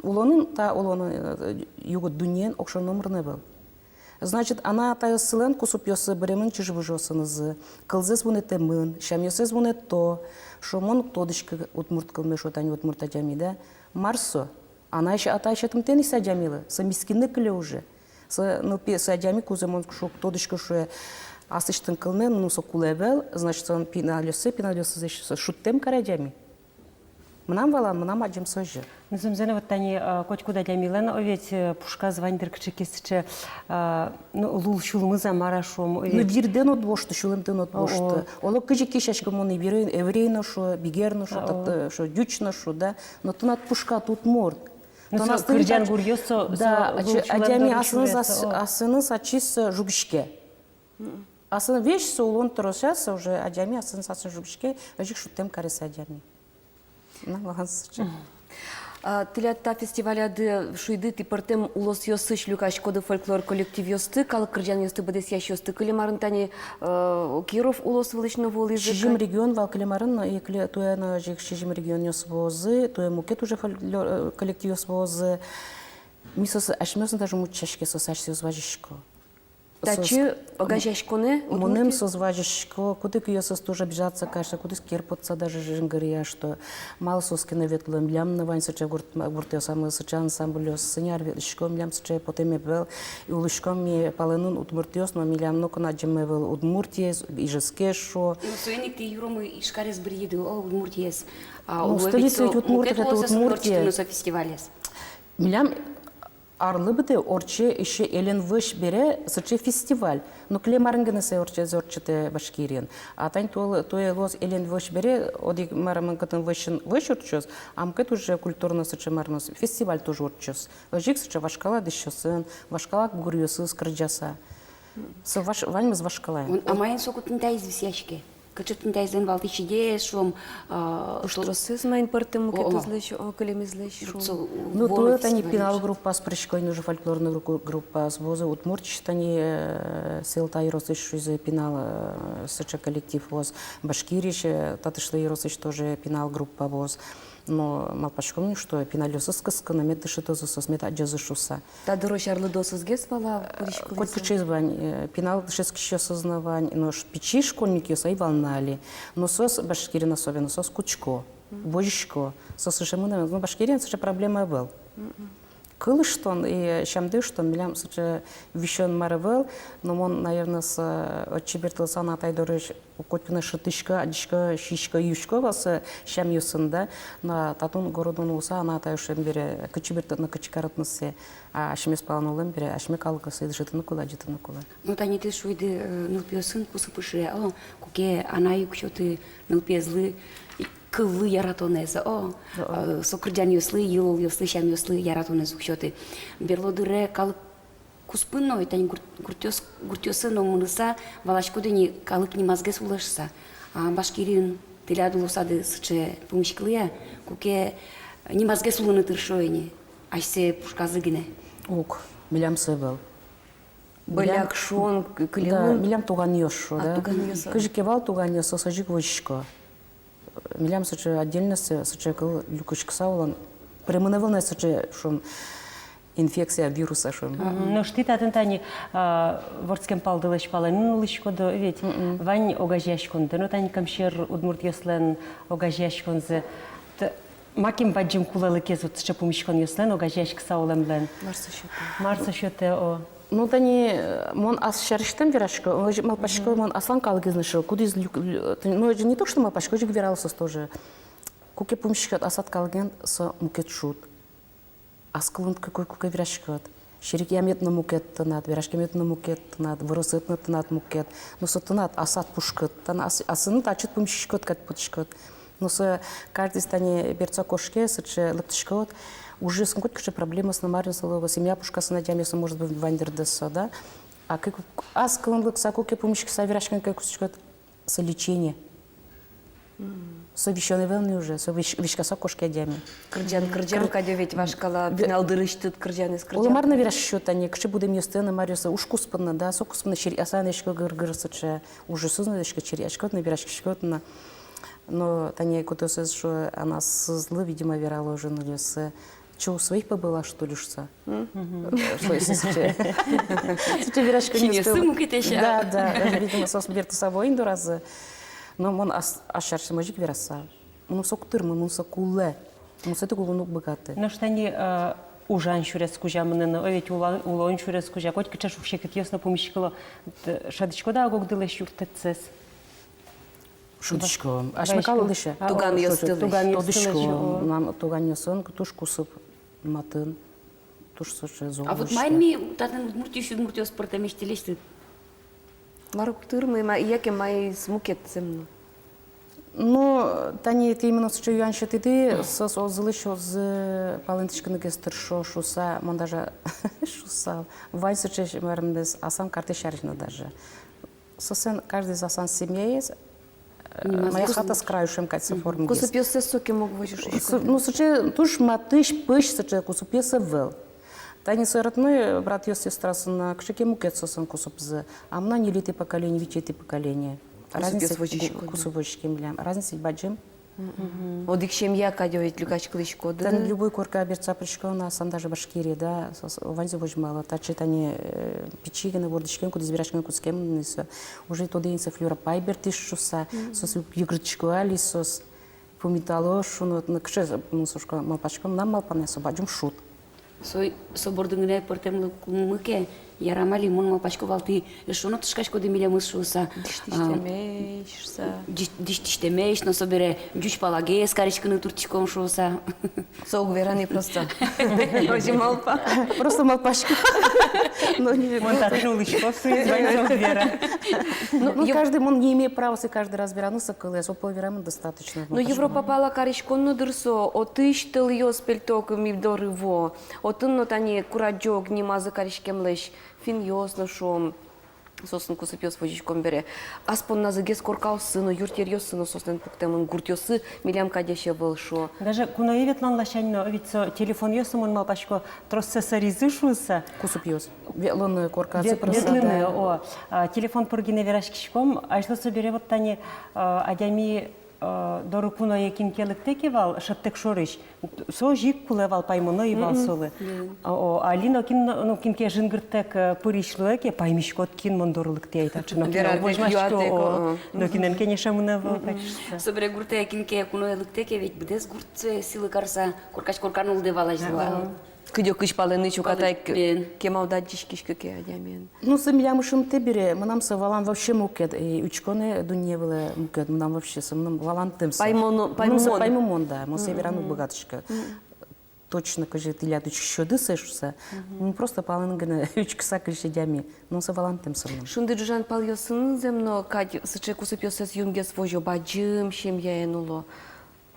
Улонын, та улонын, э, югыт дуннеын огшоры номыр но ӧвӧл. Значит, анай-атайёссылэн кусыпъёссы быремын чыжы-выжыосынызы, кылзэс вунэтэмын, сямъёссэс вунэто, шуо, мон уг тодӥськы удмурт кылме, шуо, тани удмурт адями, да. Мар со? Анай сё-, атай сётымтэ ни со адямилы, со мискинэ кыле уже. Со нылпи, со адями кузэ, мон шуо, уг тодӥськы, шуэ, аслэсьтым кылме, мыным со кулэ ӧвӧл, значит, со пиналъёссэ, пиналъёсызлэсь со шудтэм каре адями. Мынам валан, мынам адӟемзэ озьы. Ну, зэмзэ но, вот тани, а, котькуд адямилэн, о, ведь, э, пушказ вань дыр кыӵе ке сыӵе, а, ну, лул сюлмыз-а, мар-а, шуом, о, ну, ведь. Вирдэ но уд вошты, сюлэмдэ но уд вошты. О, о. Оло кызьы ке сяськы, мон еврей, еврей но шуо, бигер но шуо, а, тат-, о, э, шуо, ӟуч но шуо, да. Но тынад пушкад удмурт. Ну, тынад со кырӟан гуръёс со, да, со, ачи-, адями асьсэныз, ас-, асьсэныз ачиз, э, жугиське. Мгм. Асьсэныз весь со улон тросэз уже адями асьсэныз, асьсэныз жугиське, озьы ик шудтэм каре со адями. Мынам валан сыӵе. Мгм. А, тӥляд та фестиваляды, шуиды, тӥ пӧртэм улосъёсысь люкаськоды фольклор коллективъёсты, калык кырӟанъёсты быдэсъясьёсты. Кылем арын тани, э, Киров улос вылысь но вуылӥзы. Сизьым регион вал кылем арын, но и кыле-, туэ но озьы ик сизьым регионъёс вуозы, туэ мукет уже фольклор, э, коллективъёс вуозы. Ми соосыз, асьмеос но даже ум утчаське, соос асьсэос вазисько. Татчы огазеяськонэ, мыным Удмуртие? Соос вазисько, кудӥз киосыз тоже обижаться карисько, кудӥз кер поттыса даже жингыръя, что малы соос ке но ветло, милям но вань сыӵе гурт-, гуртъёсамы сыӵе ансамбльёс, соин ар ветлӥськом, милям сыӵе потэм ӧвӧл, и улӥськом ми палэнын удмуртъёс, но милям ноку но адӟеме ӧвӧл Удмуртиез, Ижевскез шуо. Ну, соин ик тӥ юромы Ижкарез быръиды, о, Удмуртиез. А, ну, столица ведь удмуртов — это Удмуртия. Со фестивалез. Милям арлы быдэ ортче ещё Элен вӧсь бере сыӵе фестиваль. Ну, кылем арын гинэ сое ортче-, ортчытэ Башкириын. А тани туэ, туэ луоз Элен вӧсь бере, одӥг, мар-а, мынкытын вӧсьын вӧсь ортчоз, а мукет уже культурно сыӵе, мар-а, фестиваль тоже ортчоз. Озьы ик сыӵе вашкала дӥсьёсын, вашкала гуръёсыз кырӟаса. Со ваш-, ваньмыз вашкалаен. А маин соку тӥни таиз висъяське? Кыӵе тӥни таизлэн валтӥсьыдез, шуом, а, пуштросэз маин пӧртэм мукетызлэсь, о, кылемезлэсь, шуом. Ну, туэ тани пинал группаос пырисько ини уже, фольклорной гру-, группаос вуозы, Удмуртиысь тани, э, Сэлта ёросысь шуизы пинал, э, сыӵе коллектив вуоз, Башкириысь, э, Татышлы ёросысь тоже пинал группа вуоз. Но малпаськом ини, что пиналъёсыз кыскыны мед дышетозы, соос мед адӟозы шуыса. Та дырозь арлыдоосызгес вал-а пыриськылӥзы? Котькыӵеез вань, э, пинал дышетскисьёсыз но вань, нош пичи школьникъёс ӧй вал на али. Но соос, Башкириын особенно, соос кутско, возисько. Соос сыӵе мынэ, ну, Башкириын сыӵе проблема ӧвӧл. Кыл ыштон и сямды ыштон милям сыӵе висён мар ӧвӧл, но мон, наверно, со, э, отчы бертылыса анай-атай дорозь котьку но шӧдӥсько, адӟисько, сисько, юисько вал со сямъёсын, да. Но татын городын улыса анай-атай ошем бере, кытчы бертыны, кытчы карытны сое, а асьмеос палан улэм бере, асьме калыкъёсыз дышетыны кулэ, адӟытыны кулэ. Ну, тани тӥ шуиды, э, нылпиосын кусып ышыса, о, куке анай уг сёты нылпиезлы кыллы яратонэз, о, э, со кырӟанъёслы, йылолъёслы, сямъёслы яратонэз уг сёты. Берло дыре калык куспын но, тани гурт-, гуртъёс-, гуртъёсы но мыныса, валаськод ини, калык нимазгес улэ шуса. А Башкириын тӥляд улосады сыӵе пумиськылэ-а, куке нимазгес улыны тыршо ини, асьсэ пушказы гинэ? Уг, милям сое ӧвӧл. Бӧляк шуон к-, кылемын. Да, милям туганъёс шуо, а, да. Туганъёс. Кызьы ке вал туганъёс, соос озьы ик возисько. Милям сыӵе отдельно сыӵе, сыӵе кыл люкиськыса улон. Пыремын ӧвӧл на сыӵе, шуом, инфекция, вируса, шуом. Мгм. Нош тӥ татын тани, а, вордскем палдылэсь палэнын улӥськоды ведь. Мгм. Вань огазеяськонды но, тани Кӧмсьӧр удмуртъёслэн огазеяськонзы. Т-, макем бадӟым кулэлыкез вот сыӵе пумиськонъёслэн, огазеяськыса улэмлэн? Мар со сётэ? Мар со сётэ, о? Ну, тани, э, мон ас сярысьтэм верасько, озьы малпасько, мгм, мон аслам калыкез но шуо, кудӥз люк-, лю-, тани, ну, озьы не то, что малпасько, озьы ик верало соос тоже. Куке пумиськод асад калыкен, со мукет шуд. Ас кылын куке, куке вераськод. Серекъямед но мукет тынад, вераськемед но мукет тынад, выросэд но тынад мукет. Но со тынад асад пушкыд, тани ас-, асынад ачид пумиськиськод кадь потӥськод. Но со каждыез тани берытса кошке, сыӵе лыктӥськод, ужъёсын котькыӵе проблемаос но, мар но со луо, семья пушказ но адямиослэн, может быть, вань дырдыз со, да. А кык-, ас кылын лыкса, куке пумиськыса вераськыны ке кутскиськод, со лечение. Мгм. Со висён ӧвӧл ни уже, со вись-, виськаса кошке адями. Кырӟан, кырӟан кадь ведь вашкала, ве-, пинал дырысьтыд кырӟанэз кырӟан. Оло мар но вераськиськод тани, кыӵе будэмъёсты но, маръёсты, уж куспын но, да, со куспын но серекъяса но эшшо гыр-гыр сыӵе. Ужъёсыз но эшшо черъяськод но, вераськиськод но. Но тани кудъёсыз шуо, анасызлы, видимо, верало уже нылъёсы: «Чё, у своих побыла, что ли?» шуса. Мгм. Шуо, если сыӵе. Сыӵе вераськонъёсты. Синъёссы мукетэсь-а? Да, да. Даже, видимо, соос бертыса вуо ини доразы. Но мон ас-, ас сярысьтэм озьы ик вераса. Мыным со уг тырмы, мыным со кулэ. Мон сое уг, улыны уг быгаты. Нош тани, э, ужан сюрес кузя мыныны, о, ведь улан, улон сюрес кузя, котькыӵе шуг-секытъёс но пумиськыло. Т-, шӧдӥськод-а ог-огдылэсь юрттэтсэс? Шӧдӥсько. Асьме калыклэсь-а? А, о, туганъёстылэсь. Туганъёстылэсь, о. Тодӥсько. Мынам туганъёсын туж кусып матын. Туж сыӵе зол. А вот мар ми татын Удмуртиысь удмуртъёс пӧртэмесь тӥлесьтыд? Мар уг тырмы, ма-, яке маиз мукет зэм но? Ну, тани тӥ именно сыӵе юан сётӥды, соос озьылэсь озьы палэнтӥськыны гес тыршо шуса, мон даже шуса. Вань сыӵе, мар-а, мес, аслам картэ сярысь но даже. Соослэн каждыез аслам семьяез, э, нимаз, моя хата с краю, шуэм кадь, со формаез. Кусыпъёссэс сокем уг возьы шуиськод? Кусып-, ну, сыӵе туж матысь, пӧсь сыӵе кусыпъёс ӧвӧл. Тани со родной братъёс, сёстраяз но, кыӵе ке мукет соослэн кусыпзы. А мынам ньылетӥ поколение, витетӥ поколение. Кусыпъёс возиськод. Разница, ку-, кусып возиське милям. Разница бадӟым. Мгм. Одӥг семья кадь ведь люкаськылӥськоды. Тани любой корка бертса пыриськод на, аслам даже Башкирие, да, со-, со-, ваньзэ возьмало. Татчы тани, э, пичи гинэ вордӥськем, кудӥз вераськыны кутскем ни, со уже тодэ ини, со Флюра пай бертӥз шуса, мгм, соос йыгыртӥсько али, соос пумитало шуо но, ну, кыӵе, ну, со шуисько, малпасько, мынам малпанэ со бадӟым шуд. Со, со бордын гинэ пӧртэмлыкмы ке, ярам али, мон малпасько вал, тӥ эшшо но тышкаськоды милемыз шуса. Дӥсьтӥсьтэмесь шуса. Дӥсь-, дӥсьтӥсьтэмесь, но собере ӟуч палагес кариськыны турттӥськом шуса. Со уг вера ни просто. Озьы малпа. Просто малпасько. Но не вера. Мон татын улӥсько, соиз ваньзэ уг вера. Ну, ну, каждый, мон не имею права сое каждый раз вераны, со кылэ, со пол верамын достаточно. Ну, Европа пала кариськон но дыр со, отысь тӧлъёс пельток ми доры вуо. Отын но тани курадӟог нимазы кариськемлэсь финнъёс но, шуом, соосын кусыпъёс возиськом бере. Ас понназы гес коркаосы но, юртъеръёсы но соослэн пуктэмын, гуртъёсы милям кадесь ӧвӧл шуо. Даже куное ветлон ласянь но, ведь со телефонъёс но, мон малпасько, троссэ сэризы шуса. Кусыпъёс. Ветлыны корказы. Вет-, просто, ветлыны, да. О, а, телефон пыр гинэ вераськиськом, азьло собере вот тани, а, адями э, доры куное кин ке лыктэ ке вал, шӧдтэк шорысь, со озьы ик кулэ вал, паймоно ӧй вал солы. Мгм. О, о, али нокин, ну, кин ке жингыртэк, э, пырись луэ ке, паймиськод, кин мон доры лыктэ ай таӵе, нокинэ уг возьмаськы, о, о. Нокинэн кенешемын ӧвӧл, мгм, качышса. Собере гуртэ кин ке куное лыктэ ке, ведь быдэс гуртсэ сӥлы карыса, коркась коркан улдэ вал азьло. Ага. Кыдёкысь палэнысь уката ик кемалда адӟиськиськы ке адямиен. Ну, со милям ышымтэ бере, мынам со валан вообще мукет, и учконо дунне вылэ мукет, мынам вообще со, мыным валантэм со. Паймоно, мыным со паймымон. Паймымон, да, мон сое вераны уг быгатӥськы. Мгм. Точно кызьы тӥляд учкисьёды сое шуса. Мгм. Ну, просто палэнын гинэ учкыса кылиське адями. Мыным со валантэм со мыным. Шунды ӝужан палъёсын зэм но кадь сыӵе кусыпъёссэс юнгес возё, бадӟым семьяен уло.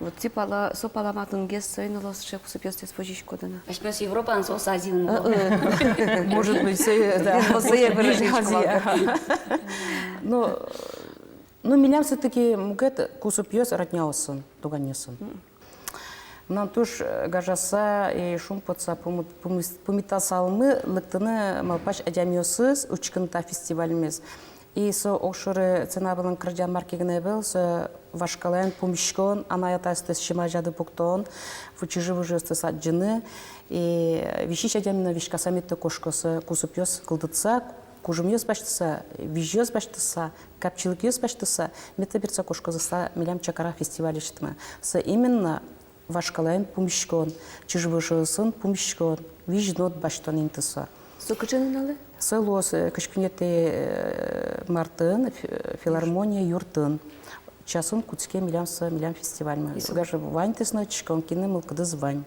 Вот тӥ пала, со пала матынгес, сое но луоз сыӵе кусыпъёстэс возиськоды на. Асьмеос Европаын, соос Азиын. Э, э. Может быть, сое, да. Сое выражить. Азия. Ну, ну, милям всё-таки мукет кусыпъёс родняосын, туганъёсын. Мгм. Мынам туж, э, гажаса и шумпотыса пумит-, пумис-, пумитасалмы лыктыны малпась адямиосыз учкыны та фестивальмес. И со огшоры сцена вылын кырӟан мар ке гинэ ӧвӧл, со вашкалаен пумиськон, анай-атайёсты синмазяды пуктон, чыжы-выжыосты адӟыны. И висись адями но висьыса мед кошкоз, со кусыпъёс кылдытыса, кужымъёс басьтыса, визьёс басьтыса, капчилыкъёс басьтыса, мед бертыса кошкозы со милям Чакара фестивальысьтымы. Со именно вашкалаен пумиськон, чыжы-выжыосын пумиськон, визь-нод басьтон интыса. Со кыӵе нуналэ? Со луоз, э, кызь куинетӥ, э, мартын, фи-, филармония юртын. Часын кутске милям со, милям фестивальмы. И со гажа ваньдэс но учком, кинлэн мылкыдыз вань.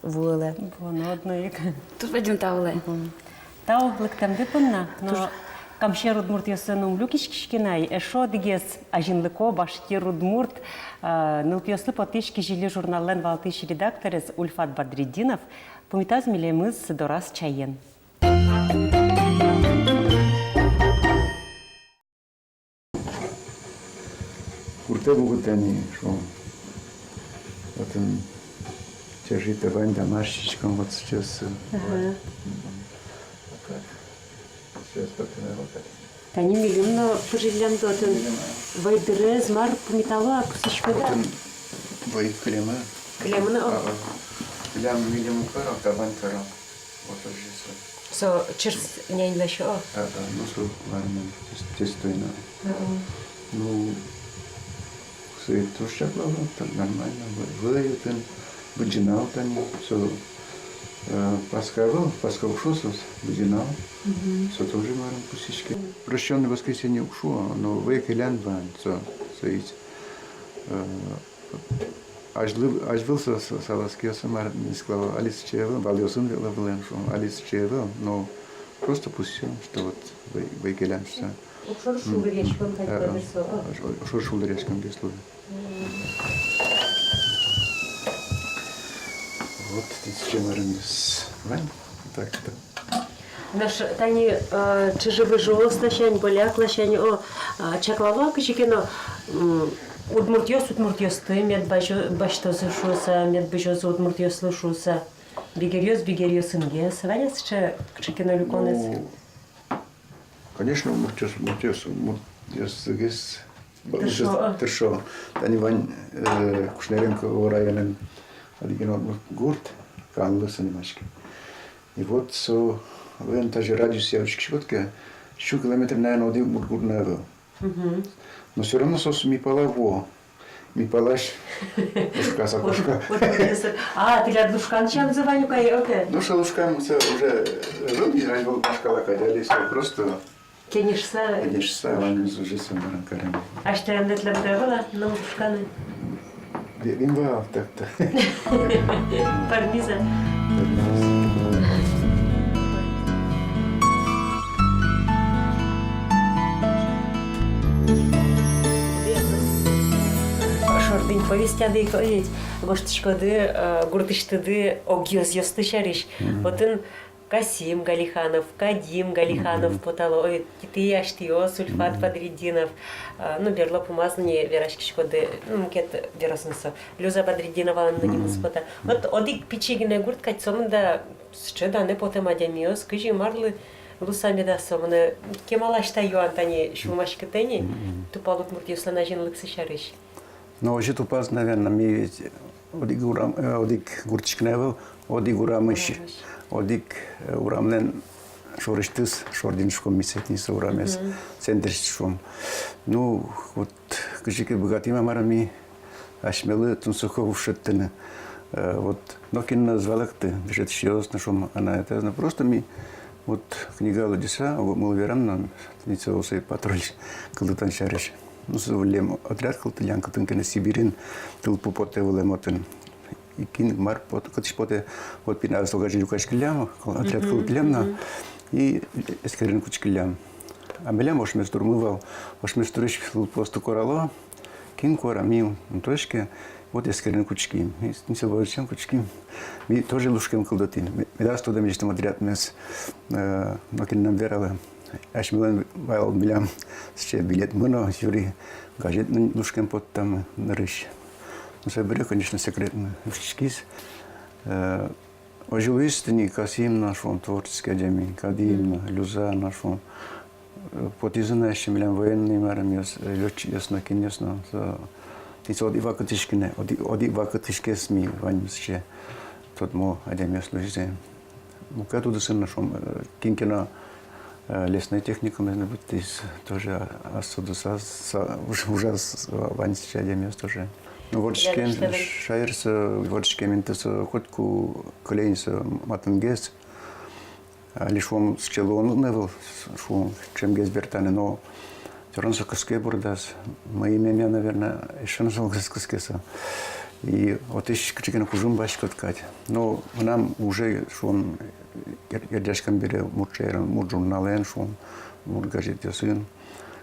Вуылэ. Вуоно одно ик. Туж бадӟым тау луэ. Мгм. Тау лыктэмды понна, но туж. Камсьӧр удмуртъёсын ум люкиськиське на ай, эшшо одӥгез азинлыко башкир удмурт, э, нылпиослы потӥсь «Кизили» журналлэн валтӥсь редакторез Ульфат Бадретдинов пумитаз милемыз дораз чаен. Гуртэ вуытӥ ни, шуом. Отын чыршитэ вань, да, мар сиськом вот сейчас. Ага. Сейчас только на вот это. Тани милем но пыжиллям отын. Милем, а. Вӧйдырез мар пумитало-а, пусйиськоды-а? Отын вӧй кылемын. Кылемын, о. А, а. Милям милем каро, табань каро. Вот уже со. Со чырс няньлэсь, о. А, а, ну, со варман, тес-, тесто но. А, а. Ну, со и туж чаклало, так нормально, вы-, выйытын, быдӟынал тани, со, э, Паска вал, Паска уксё соос, быдӟынал, мгм, со тоже марым пусйиське. Прощённое воскресенье уг шуо, но вӧй келян вань, со, со ич, э, Азьлы, азьвыл со, со, салазкиосы мар, нискылало, али сыӵе ӧвӧл, валъёсын ветло вылэм, шуом, али сыӵе ӧвӧл, но просто пусйом, что вот вӧй, вӧй келян шуса. Огшоры шулдыръяськон кадь, э, э, кадь со, а? Огшоры шулдыръяськон кадь луэ. Мгм. Вот, тӥни сыӵе марымъёс вань, так-то. Нош тани, э, чыжы-выжыос ласянь, буряк ласянь, о, э, чаклало-а кызьы ке но, м, удмуртъёс удмуртъёсты мед базё-, басьтозы шуыса, мед бызёзы удмуртъёслы шуыса, бигеръёс бигеръёсынгес, вань-а сыӵе кыӵе ке но люконэз? Ну, конечно, удмуртъёс, удмуртъёс, удмуртъёсынгес. Тыршо. Тыршо. Тани вань, э, Кушнаренково районын одӥг гинэ удмурт гурт, Канлы со нимаське. И вот со, вань, даже радиусъя учкиськод ке, сю километр, наверно, одӥг удмурт гурт но ӧвӧл. Мгм. Но всё равно соос ми пала вуо. Ми палась лушкаса кошко. Вот, вот, вот, вот. А, тӥляд лушкан сямзы вань ук ай, окей. Ну, со лушкан, со уже, э, выль, раньше был башкала кадяли, со просто Кенешса. Кенешса, ваньмыз уже со марым карем. Асьтэ андетлем тӧвала, но лушканы. Ве-, вим вал, так-то. Пӧрмиз-а? Пӧрмиз. Шордынь повестяды ик, ой, ведь, гожтӥськоды, э, гуртысьтыды огъёзъёсты сярысь. Мгм. Отын Касим Галиханов, Кадим Галиханов, мгм, потало, ой, тӥ асьтэос, Ульфат, мгм, Бадретдинов, а, ну, берло пумаз ни вераськиськоды, ну, мукет веросын со, Люза Бадретдиновалэн но нимыз, мгм, пота. Вот одӥг пичи гинэ гурт кадь, сомында сыӵе данэ потэм адямиос, кызьы, марлы луыса меда сомында, кемалась та юан тани сюлмаськытэ ни, мгм, тупал удмуртъёслэн азинлыксы сярысь. Но озьы тупаз, наверно, ми ведь одӥг урам, э, одӥг гуртысь гинэ ӧвӧл, одӥг урамысь, урамысь, одӥг, э, урамлэн шорысьтыз, шордын шуом ми сэтӥ со урамез, мгм, центрысь шуом. Ну, вот, кызьы ке быгатӥм-а, мар-а ми, асьмелы тунсыко уж шедьтыны. Э, вот, нокин но ӧз валэкты, дышетӥсьёс но шуом, анай-атаез но, просто ми, вот, книга лыдӟыса, огмылы верам но, тӥни со Осей патруль кылдытон сярысь. Ну, со выллем отряд кылдытӥллям, кытын ке но Сибирьын тылпу потэ вылэм отын. И кин мар пот-, кытысь потэ, вот пиналъёс огазьы люкаськиллям, отряд, мгм, кылдытӥллям на, мгм, и эскерыны кутскиллям. А милям ошмес турмы вал, ошмес турысь тылпуосты корало, кин кора, ми ум тодӥське, Вот эскерыны кутским. Эскерыны кутским. Ми тоже лушкем кылдытӥм. Ме-, медаз тодэмъёсты подрядмес, э, нокин но ӧм вералэ. Асьмелэн вал милям сыӵе билетмы но, жюри, газет но лушкем поттамы нырысь. Ну, собере, конечно, секретмы усьтӥськиз. Э, озьы луиз, тӥни Касим но, шуом, творческий адями, Кадим но, Люза но, шуом. Э, потӥзы на ещё милям военный марымъёс, э, лётчикъёс но, кинъёс но, со, тӥни со одӥг вакытысь гинэ, одӥг, одӥг вакытысь гес ми ваньмыз сыӵе тодмо адямиос луизы. Мукет удысын но, шуом, э, кин ке но, э, лесной техникумез но быдтӥз, тоже ас удысаз, со, уж-, ужаз вань сыӵе адямиос тоже. Ну, вордскем шаерзэ, вордскем интызэ котьку кылем со матынгес. Али, шуом, сыӵе луонлык но ӧвӧл, шуом, ӵемгес бертаны, но всё равно со кыске бордаз. Мӧйымем, наверно, эшшо но солгес кыске со. И отысь кыӵе ке но кужым басьтӥськод кадь. Но мынам уже, шуом, гер-, герӟаськем бере «Удмурт шаерын», «Удмурт журналэн», шуом, «Удмурт газетъёсын».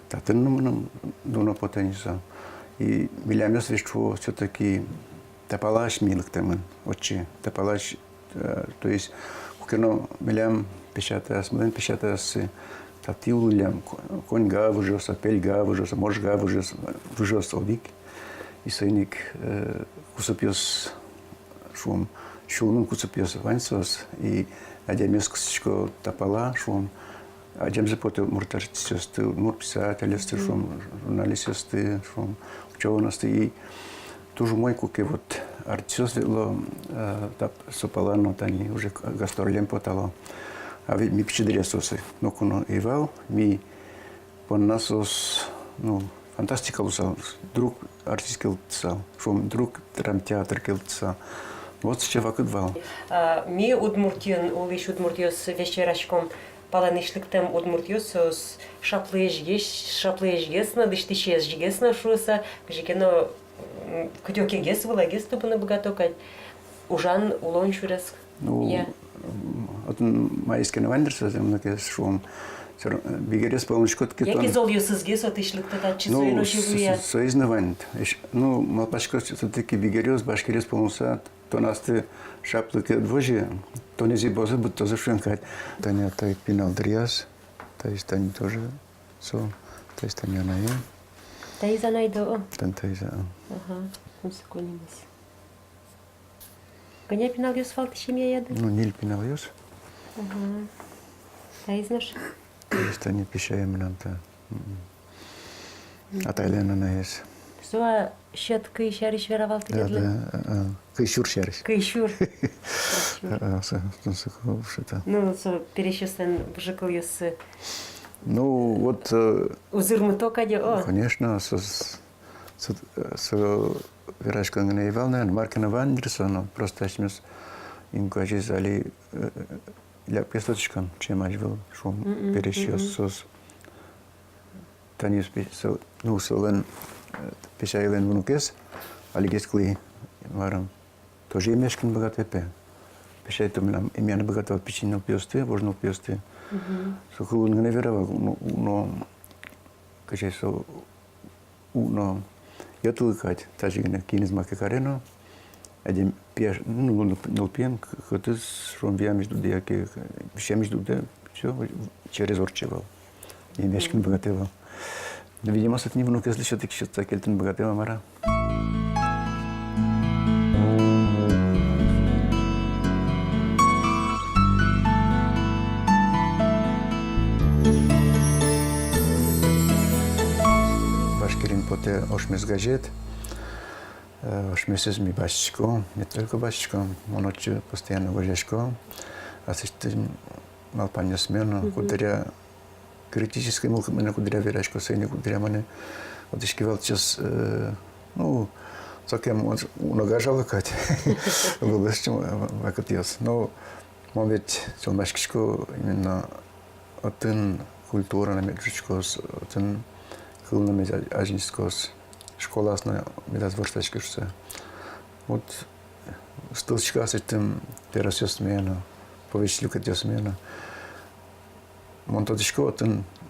Татын но мыным дуно потэ ни со. И милямъёс ведь, шуо, всё-таки та палась ми лыктэмын отчы, та палась. Э, то есть, куке но милям печатъёс, милям печатъёс, татӥ улӥллям, Ко-, Коньга выжыос, Пельга выжыос, Можга выжыос, выжыос одӥг. И соин ик, э, кусыпъёс, шуом, сюлмын кусыпъёс вань соос. И адямиос кыстӥсько та пала, шуом, адӟемзы потэ удмурт артистъёсты, удмурт писательёсты, шуом, журналистъёсты, шуом, учёнойёсты. И туж умой, куке вот артистъёс ветло, э, та, со пала но, тани уже к-, гастролем потало. А ведь ми пичи дыръя соослы ноку но ӧй вал, ми понна соос, ну, фантастика луысал, друг артист кельтысал, шуом, друг драмтеатр кельтысал. Вот сыӵе вакыт вал. А, ми, Удмуртиын улӥсь удмуртъёс, весь вераськом, палэнысь лыктэм удмуртъёс, соос шаплыезьгес, шаплыезьгес но, дӥсьтӥсезьгес но шуыса, кызьы ке но, м, кыдёкегес, вылэгес тубыны быгато кадь. Ужан, улон сюрес. Ну, я. М, отын маиз ке но вань дыр со, мынам ке шуом, всё равно, э, бигеръёс пӧлын учкод ке, яке тон золъёсызгес отысь лыкто, татчы, ну, соин озьы со-, вуэ. Со-, соиз но вань. Эш-, ну, малпасько, всё-таки бигеръёс, башкиръёс пӧлын луыса, тон астэ шаплы ке ӧд возьы, тонэ зӥбозы, быдтозы шуэн кадь. Тани атаед пинал дыръяз, таиз тани тоже со, таиз тани анае. Таиз анайды, о. Тани таиз, а. Ага, тунсыко нимыз. Кӧня пиналъёс вал тӥ семьяяды? Ну, ньыль пиналъёс. Ага. Таиз нош? Таиз тани песяе мынам та. Мгм. Атайлэн анаез. Со-а сьӧд кый сярысь вера вал тӥледлы? Да, да, а, а, кый сюр сярысь. Кый сюр. Кый сюр. А, а, со, со, со, со, что-то. Ну, со пересьёслэн выжыкылъёссы. Ну, вот, э, узырмыто кадь, о. Конечно, со, со, со, со вераськон гинэ ӧй вал, наверно, мар ке но вань дыр со, но просто асьмеос инкуазез али, э, э, лябкес тодӥськом, чем азьвыл, шуом, мгм, пересьёс, мгм, соос. Тани пе-, со, ну, солэн, э, песяйлэн внукез, алигес кылӥ, марым, тоже эмъяськыны быгатэ, пе. Песяй-то мынам эмъяны быгатэ вал пичи нылпиосты, вож нылпиосты. Мгм. Со кылын гинэ вера вал, но, но, кызьы со, у, но йӧтылы кадь, тазьы гинэ кинэз маке каре но, адями, пияш, ну, ныл-, нылпиен к-, кытыз, шуом, виямысь дугдэ яке, э, висемысь дугдэ, всё, через ортче вал. Эмъяськыны быгатэ вал. Но, видимо, со тӥни внукезлы всё-таки сётыса кельтыны быгатэ вал, мар-а. Башкириын потэ «Ошмес» газет. Э, «Ошмесэз» ми басьтӥськом, не только басьтӥськом, мон отчы постоянно гожъясько аслэсьтым малпанъёсме но, мгм, куддыръя критической мылкыдме но куддыръя верасько, соин ик куддыръя монэ отысь кивалтӥсьёс, э, ну, сокем уно гажало кадь. Луылэсь ӵем вакытъёс. Но мон ведь сюлмаськисько, именно отын культура но мед ӝутскоз, отын кыл но мед а-, азинскоз, школаос но медаз ворсаськы шуыса. Вот ыстылӥсько аслэсьтым веросъёсме но, повесть люкетъёсме но. Мон тодӥсько, отын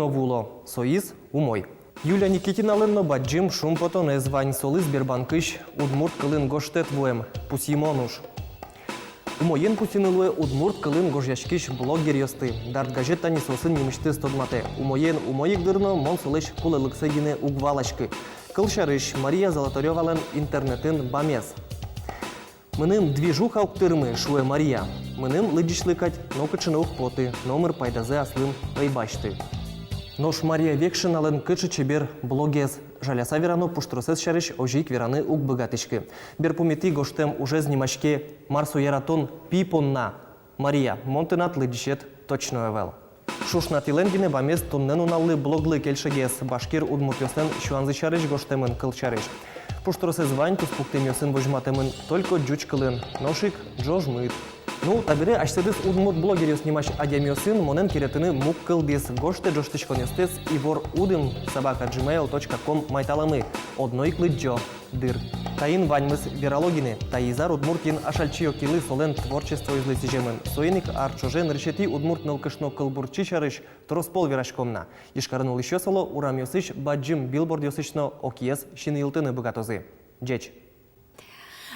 но вуыло. Соиз умой. Юлия Никитиналэн но бадӟым шумпотонэз вань, солы Сбербанкысь удмурт кылын гожтэт вуэм. Пусйымон уж. Умоен пусйыны луэ удмурт кылын гожъяськись блогеръёсты. «Дарт» газет тани соосын нимысьтыз тодматэ. Умоен умой ик, дыр, но мон солэсь кулэлыксэ гинэ уг валаськы. Кылсярысь, Мария Золотарёвалэн интернетын бамез. «Мыным движуха уг тырмы, — шуэ Мария. — Мыным, лыдӟисьлы кадь, нокыӵе но уг поты, номыр пайдазэ аслым ӧй басьты». Нош Мария Векшиналэн кыӵе чебер блогез. Жаляса верано, пуштросэз сярысь озьы ик вераны уг быгатӥськы. Берпуметӥ гожтэм ужез нимаське «Мар со яратон пи понна». Мария, мон тынад лыдӟисед точно ӧвӧл. Шуш на, тӥлэн гинэ бамез туннэ нуналлы блоглы кельшегес, башкир удмуртъёслэн сюанзы сярысь гожтэмын, кылсярысь. Пуштросэз вань, туспуктэмъёсын возьматэмын только ӟуч кылын, нош ик ӝожмыт. Ну, табере асьсэдыс «Удмурт блогеръёс» нимась адямиосын монэн керетыны муг кылдӥз. Гожтэ ӝожтӥськонъёстэс ивор удм собака джимейл точка ком майталамы. Одно ик лыдӟо дыр. Таин ваньмыз верало гинэ. Таиз ар Удмуртиын Ашальчи Окилы, солэн творчествоезлы сӥземын. Соин ик ар ӵоже нырысетӥ удмурт нылкышно кылбурчи сярысь трос пол вераськом на. Ижкарын улӥсьёс, оло, урамъёсысь бадӟым билбордъёсысь но Окиез синйылтыны быгатозы. Ӟеч.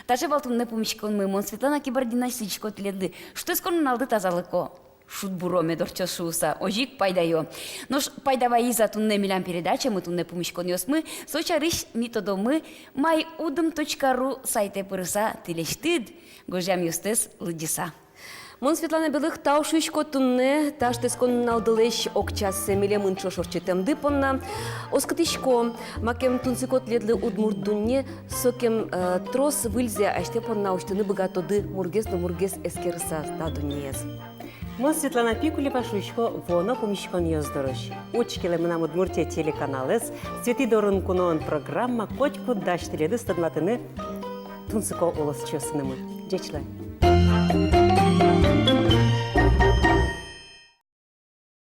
Таӵе вал туннэ пумиськонмы. Мон, Светлана Кибардина, сӥзисько тӥледлы шутэтскон нуналды, тазалыко, шудбуро мед ортчоз шуыса, озьы ик пайдаё. Нош пайда вайиз-а туннэ милям передачамы, туннэ пумиськонъёсмы, со сярысь ми тодомы «Май удм точка ру» сайтэ пырыса, тӥлесьтыд гожъямъёстэс лыдӟыса. Мон, Светлана Белых, тау шуисько туннэ та шутэтскон нуналдылэсь укчассэ милемын ӵош ортчытэмды понна. Оскытӥсько, макем тунсыко тӥледлы «Удмурт дунне», сокем, э, трос выльзэ асьтэ понна усьтыны быгатоды, мургес но мургес эскерыса та дуннеез. Мон, Светлана Пикулева, шуисько вуоно пумиськонъёс дорозь. Учкелэ «Мынам Удмуртие» телеканалэз, «Светӥ дорын куноын» программа котькуд дась тӥледыз тодматыны тунсыко улосчиосынымы. Ӟеч луэ.